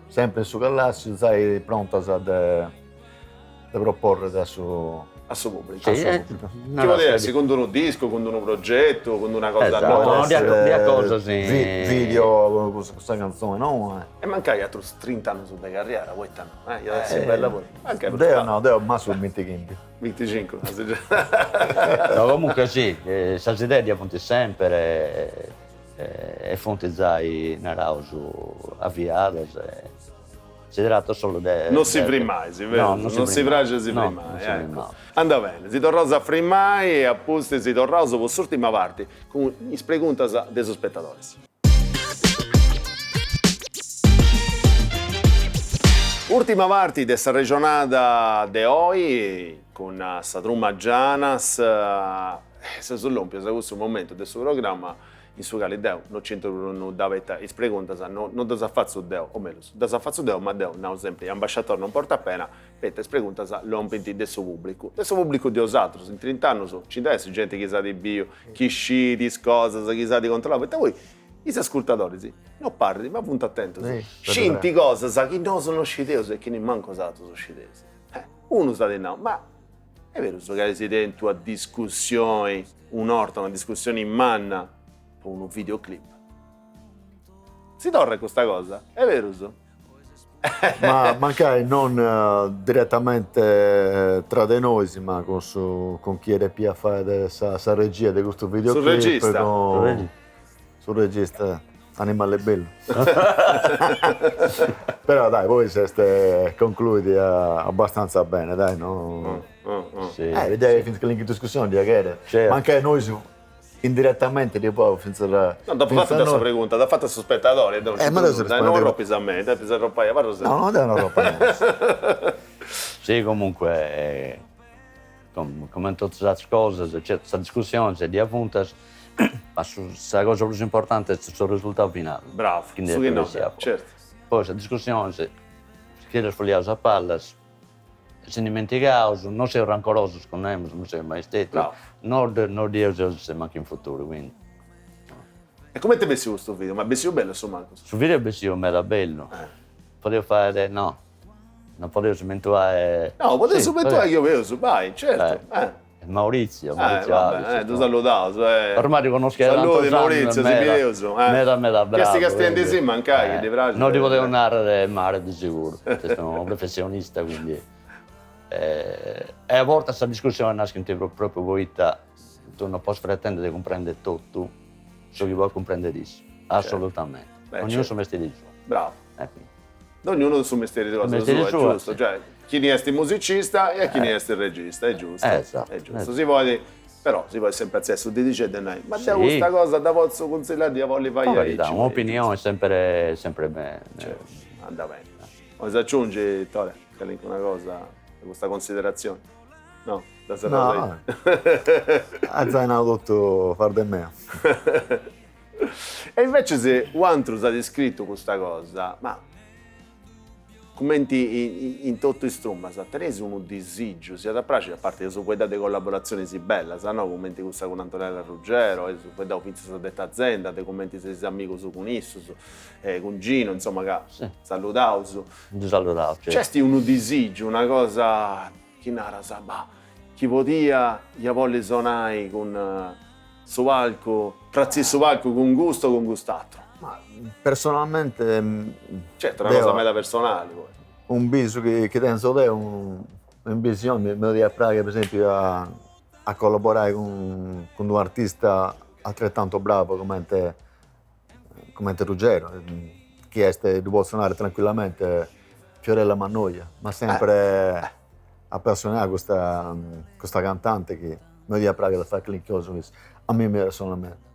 sempre in su callàssiu, zai prontas de de proporre a su A su pubblicu. Chi podit essi cun d'unu discu, cun d'unu progetu, cun d'una cosa noa. Esatto, cosas in. Video cun sa cantzone noa. E mancai atrus trint'annus de carriera, poita no, eh, iat essi bella puru. Deo no, deo massimu bintichimbi. Binticincu. No, comunque sì, sas ideas ddi funt semper e funt zai, naraus, aviadas e si tratat solu de. Non si frimai, si berus, non si praxit a si frimai, ecco. Andat bene, si torraus a frimai e a pustis si torraus po s'urtima parti cun is preguntas de is spetadores. Urtima parti de s'arrexonada de oi cun sa truma Janas, seus lompius a cussu momentu de su programma in su cali deu no nc'intru prus nudda poita is preguntas no no ddas fatzu deu, o mellus, ddas fatzu deu ma deu nau sempri ambasciator non portat pena, poita is preguntas lompint de su pubblicu, de su pubblicu de 'osatrus, in trint'annus nci nd'est genti chi s'at biu, chi scit is cosas, chi s'at controllau, poita poi is ascurtadoris no parrit ma funt atentus, scint cosas chi nosu no scideus e chi nimancu 'osatrus scideis. Unu s'at nau, ma est berus ca eis tentu una discussioni, un'orta una discussioni manna po unu videoclip? Si torrat custa cosa, est berus? Ma mancai non direttamente tra de nois, ma cun su cun chie depiat fai sa sa regia de custu videoclip. Su regista. Cun su regista, animale bellu. Però dai, poi s'est concluida abbastanza bene, dai, no? Si. Eh, dai, finzas calincuna discussione ddi cheret. Mancai nois Indirettamente ddi poi finzas a. No, dd'apu fata deu sa pregunta, dd'at fata su spetadori e deu Eh, ma deu si No arropis a mei, depis arropai, abarra No, no, deu no arropu a nemos. Si, comunque, comente totus is atras cosas, certu sa discussioni ddi funt, ma sa cosa prus importanti est su resultau finali. Bravu, su chi no, certu. Poi sa discussioni, chi ddas fuliaus a pallas, Si nd'ismentigaus, non seus rancorosus cun nemus, non seus mai stetius, no no dd'eus essi mancu in futuru, quindi. E comente est bessiu custu video? Ma est bessiu bellu a su mancu? Su video est bessiu meda bellu, podeus fai, no, non podeus mentuai. No, podeus mentuai chi 'oleus, bai, certu. Maurizio, Maurizio Alis. Eh, ddu saludaus. Ormai ddu connoschiu de tantos Saludi annos, Maurizio, si bideus. meda meda bravu. Chi est castiendisì mancai, chi ddi praxit. Non ddi podeus narrer male de seguru, est unu professionista quindi. E a bortas sas discussiones naschint propriu poita Tui non pois pretendere de cumprendere totu su chi podit cumprendere issu, assolutamente. Ognunu su mestieri suo. Bravo. Dognunu su mestieri cosa sua, est giustu, cioè chini est musicista e chini est regista, est giustu, est giustu. Si podit, però si podit sempri atziai su didixeddu e nai, ma deu custa cosa dda potzu cuntzillai, dd'ia bolli fai aici. Un'opinioni est sempre sempre bene. Certu, andat beni. 'Olis aciungi, Tore, calincuna cosa a custa considerazioni? No, dda serraus aici. As giai nau totu Farde meu. E inveces u'antru s'at iscritu custa cosa, ma cumenti in totu is trumas teneis unu disìgiu, s'iat a praxi, a parti eus fueddau de collaboratzionis bellas, no, cumenti cussa cun Antonella Ruggiero, eus fueddau fintzas de Tazenda, de cumenti seis amigus cun issus, cun Gino, insoma ca saludaus. Ddu saludaus, certu. Nc'est unu disìgiu, una cosa chi naras, bah, chi podia ia bolli sonai cun su palcu, pratzì su palcu cun custu o cun cust'atru. Ma personalmente. Certu, una cosa meda personali poi. Un bisu chi chi tenzo deo, un'ambitzioni, mi diat pragher per esempiu a a collaborai cun cun d'unu artista altrettanto bravo comente comente Ruggero, chi est, ddu potzu narrer tranquillamente, Fiorella Mannoia, m'at sempre appassionau custa custa cantante chi mi diat pragher a fai calincuna cosa cun issa, a mimmi personalmente.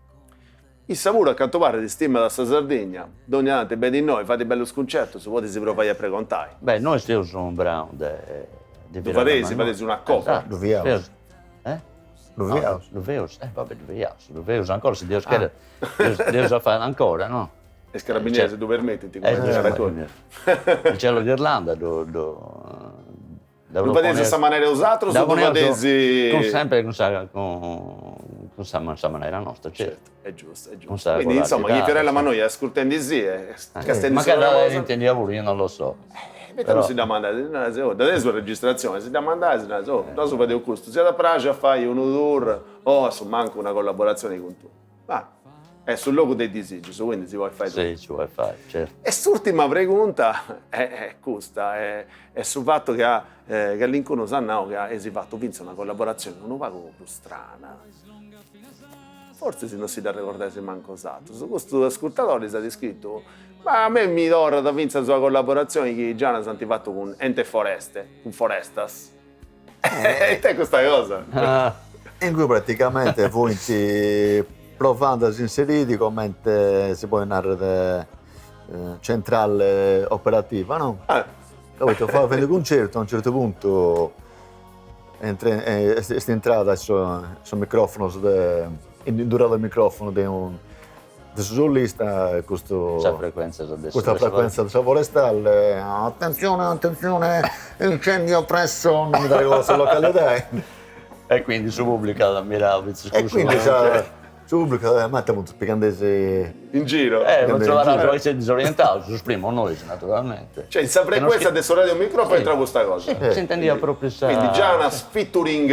Issa puru a cantu paret istimat sa Sardigna, dogna tanti benit innoi, fait bellus cuncertus, podis provai a pregontai. Beh, nois teus unu branu de de Ddu fadeis, fadeis una cover. Ddu fiaus. Eh? Ddu fiaus. Ddu feus, eh va bè, ddu fiaus, ddu feus ancora, si Deus cheret, dd'eus a fai ancora, no? Is carabinieris ddu permitint cumenti Il cielo d'Irlanda ddu ddu Ddu fadeis a sa manera 'e 'osatrus o ddu fadeis Cun sempre cun sa cun sa manera nostra, certu. Est giustu, est giustu. Quindi insomma chi Fiorella Mannoia est ascurtendisì e castendisì una cosa. Magari dd'intendiat puru, io non lo so. Poita non si dda mandais, si narais, oh, dda teneis una registratzioni, si dda mandais, si narais, oh, nosu fadeus custu, s'iat a praxi a fai unu tour o a su mancu una collaboratzioni cun tui. Ma est su logu de is disìgius, quindi si podit fai totu. Si, si podit fai, certu. E s'ùrtima pregunta est custa, est su fatu ca calincunu s'at nau ca eis fatu fintzas una collaboratzioni unu pagu prus strana. Fortzis non si dd'arregordais mancu 'osatrus. Custu ascurtadori s'at iscritu, ma a mei mi torrat fintzas una collaboratzioni chi is Janas ant fatu cun Ente Foreste, cun Forestas. Ita est custa cosa? Ingui praticamente fuint provande a s'inseriri comente si podit narrer centrale operativa, no? Poita fadendi cuncertu a unu certu puntu Est intrada in sos microfonos de induradu microfono de un de su solista custu Sa frecuenza de custa frecuenza de sa forestale attenzione attenzione incendio presso non mi dd'arregordo sa localidade E quindi su pubblicu at ammirau finzas cussu E quindi sa Su pubblicu ma ita funt pigandesi In giro. Eh, funt abarraus aici disorientaus, is primus nois naturalmente. Cioè in sa frecuenza de su radiomicrofono est intrau custa cosa. Si, s'intendiat propriu sa. Quindi Janas featuring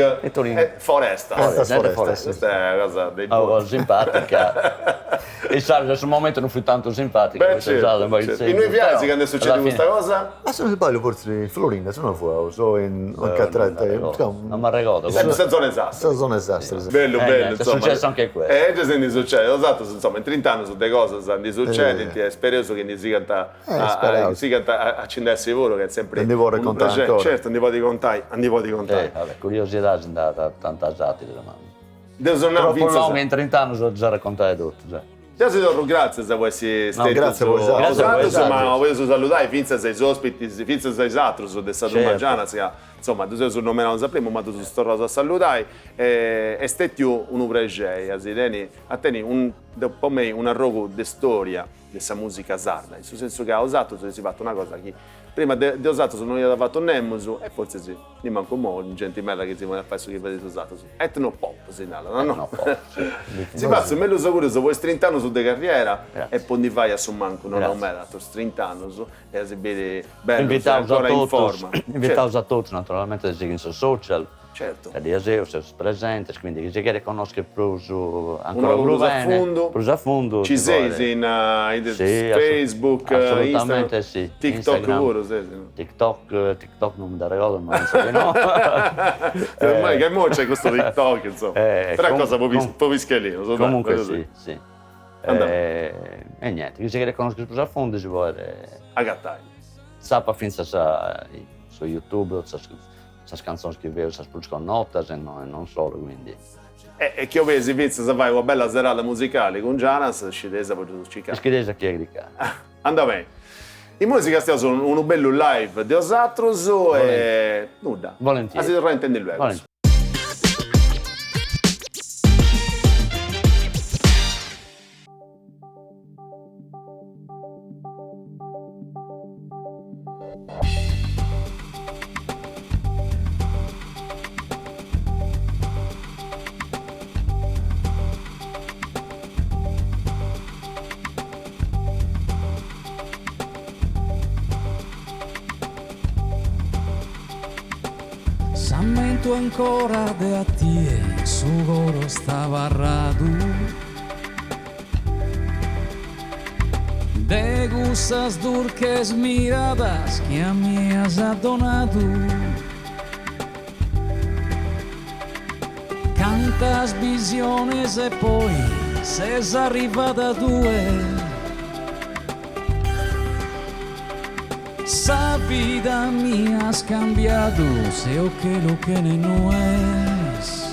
Forestas. Forestas, Forestas. Custa est una cosa de Una cosa simpatica. E sa in su momentu non fut tantu simpatica, Beh certu, innui fiais candu est sucediu custa cosa? Ma si non sbagliu fortzis in Florina, si no fuaus, o in Catretta. Non m'arregordo. Sempre sa zona 'e Sassari. Sa zona 'e Sassari. Bellu, bellu, insomma. Est successu anche questo. E gei si ndi succedit, 'osatrus insomma in trint'annus de cosas ndi succedint e spereus chi ndi sigant a sigant a ci nd'essi puru ca est sempri Ndi podi contai ancora. Certu, ndi podi contai, ndi podi contai. Vabbè, curiosidadis nd'at tantas ateras, ma Deu seu nau fintzas. Tropu longa in trint'annus a ddus arrecontai totus. Deu si torru gràtzias po essi stètius gràtzias a ma boleus saludai fintzas a is ospitis, fintzas a is atrus de sa Truma Janas ca, insoma, ddus eus nomenaus a primu ma ddus torraus a saludai. Est stètiu unu prexeri a si teni, a teni un, po mei, un'arrogu de storia de sa musica sarda, in su sensu ca 'osatrus eis fatu una cosa chi prima de 'osatrus non iat fatu nemus e fortzis nimancu imoi genti meda chi si ponit a fai su chi fadeis 'osatrus. Etno pop si narat, no? Etno pop, si. Si fatzu mellus augurius po is trint'annus de carriera e po ndi fai a su mancu, no nau meda, atrus trint'annus e a si biri bellus e ancora in forma. Invitaus a totus naturalmente de sighiri in sos social. Certu. Ca ddi seus, seus presentes, quindi chi si cheret connoscher prus, ancora prus bene, prus a fundu. Ci seis in Facebook, Assolutamente si. TikTok puru seis? TikTok, TikTok non mi dd'arregordo, ma penso di no. Ormai che imoi nc'est custu TikTok, insoma. Però est cosa po pischellinus. Comunque si, si. E niente, chi si cheret connoscher prus a fundu si podet. Agatai. Tzapat fintzas su YouTube, sas cantzones chi feus sas prus connotas e non solu, quindi. E chi 'obeis fintzas a fai una bella serada musicali cun Janas, scideis a ddus circai. Ischideis a chie cricai. Andat beni. Immoi si castiaus unu bellu live de 'osatrus e nudda. Volentieri. A si torrai a intendi luegus. S'ammentu ancora de a tie in su coro est abarradu. De cussas durches miradas chi a mie as donadu. Cantas bisiones e poi ses arrivada tue. Sa vida mia as cambiadu, seo chelu chene nues.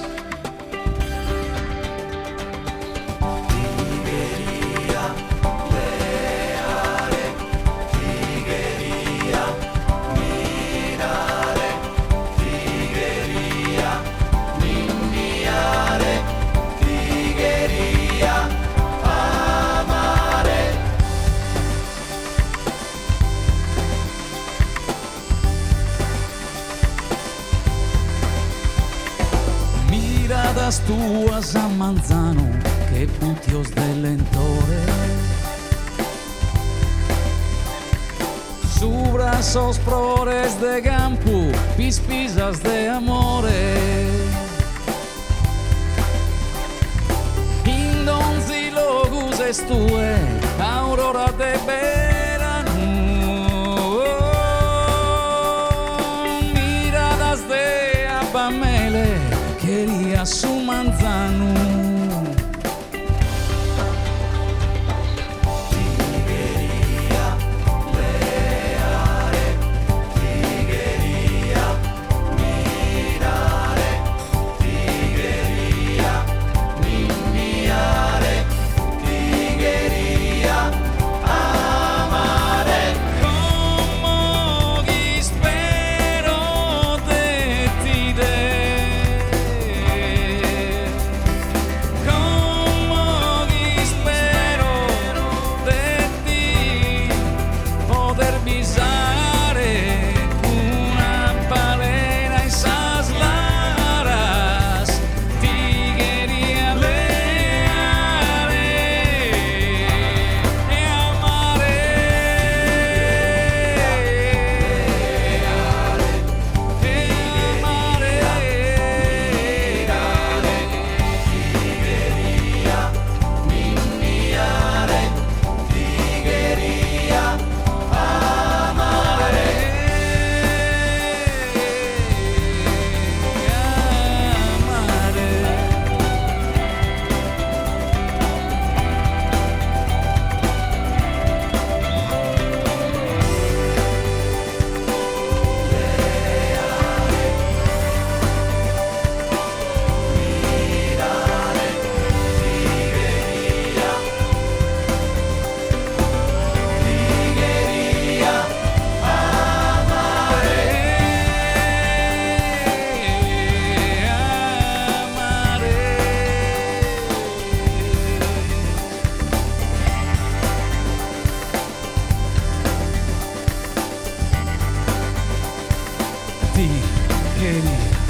Miradas tuas a manzanu che butios de lentore Subra sos frores de campu pispisas de amore In donzi logu ses tue, aurora de beranu. Miradas de abbamele, cheria su manzanu. Como ch'ispero de t'ider Como ch'ispero de ti poder bisare cun abbalena in sas laras ti cheria leare e amare e amare Ti cheria.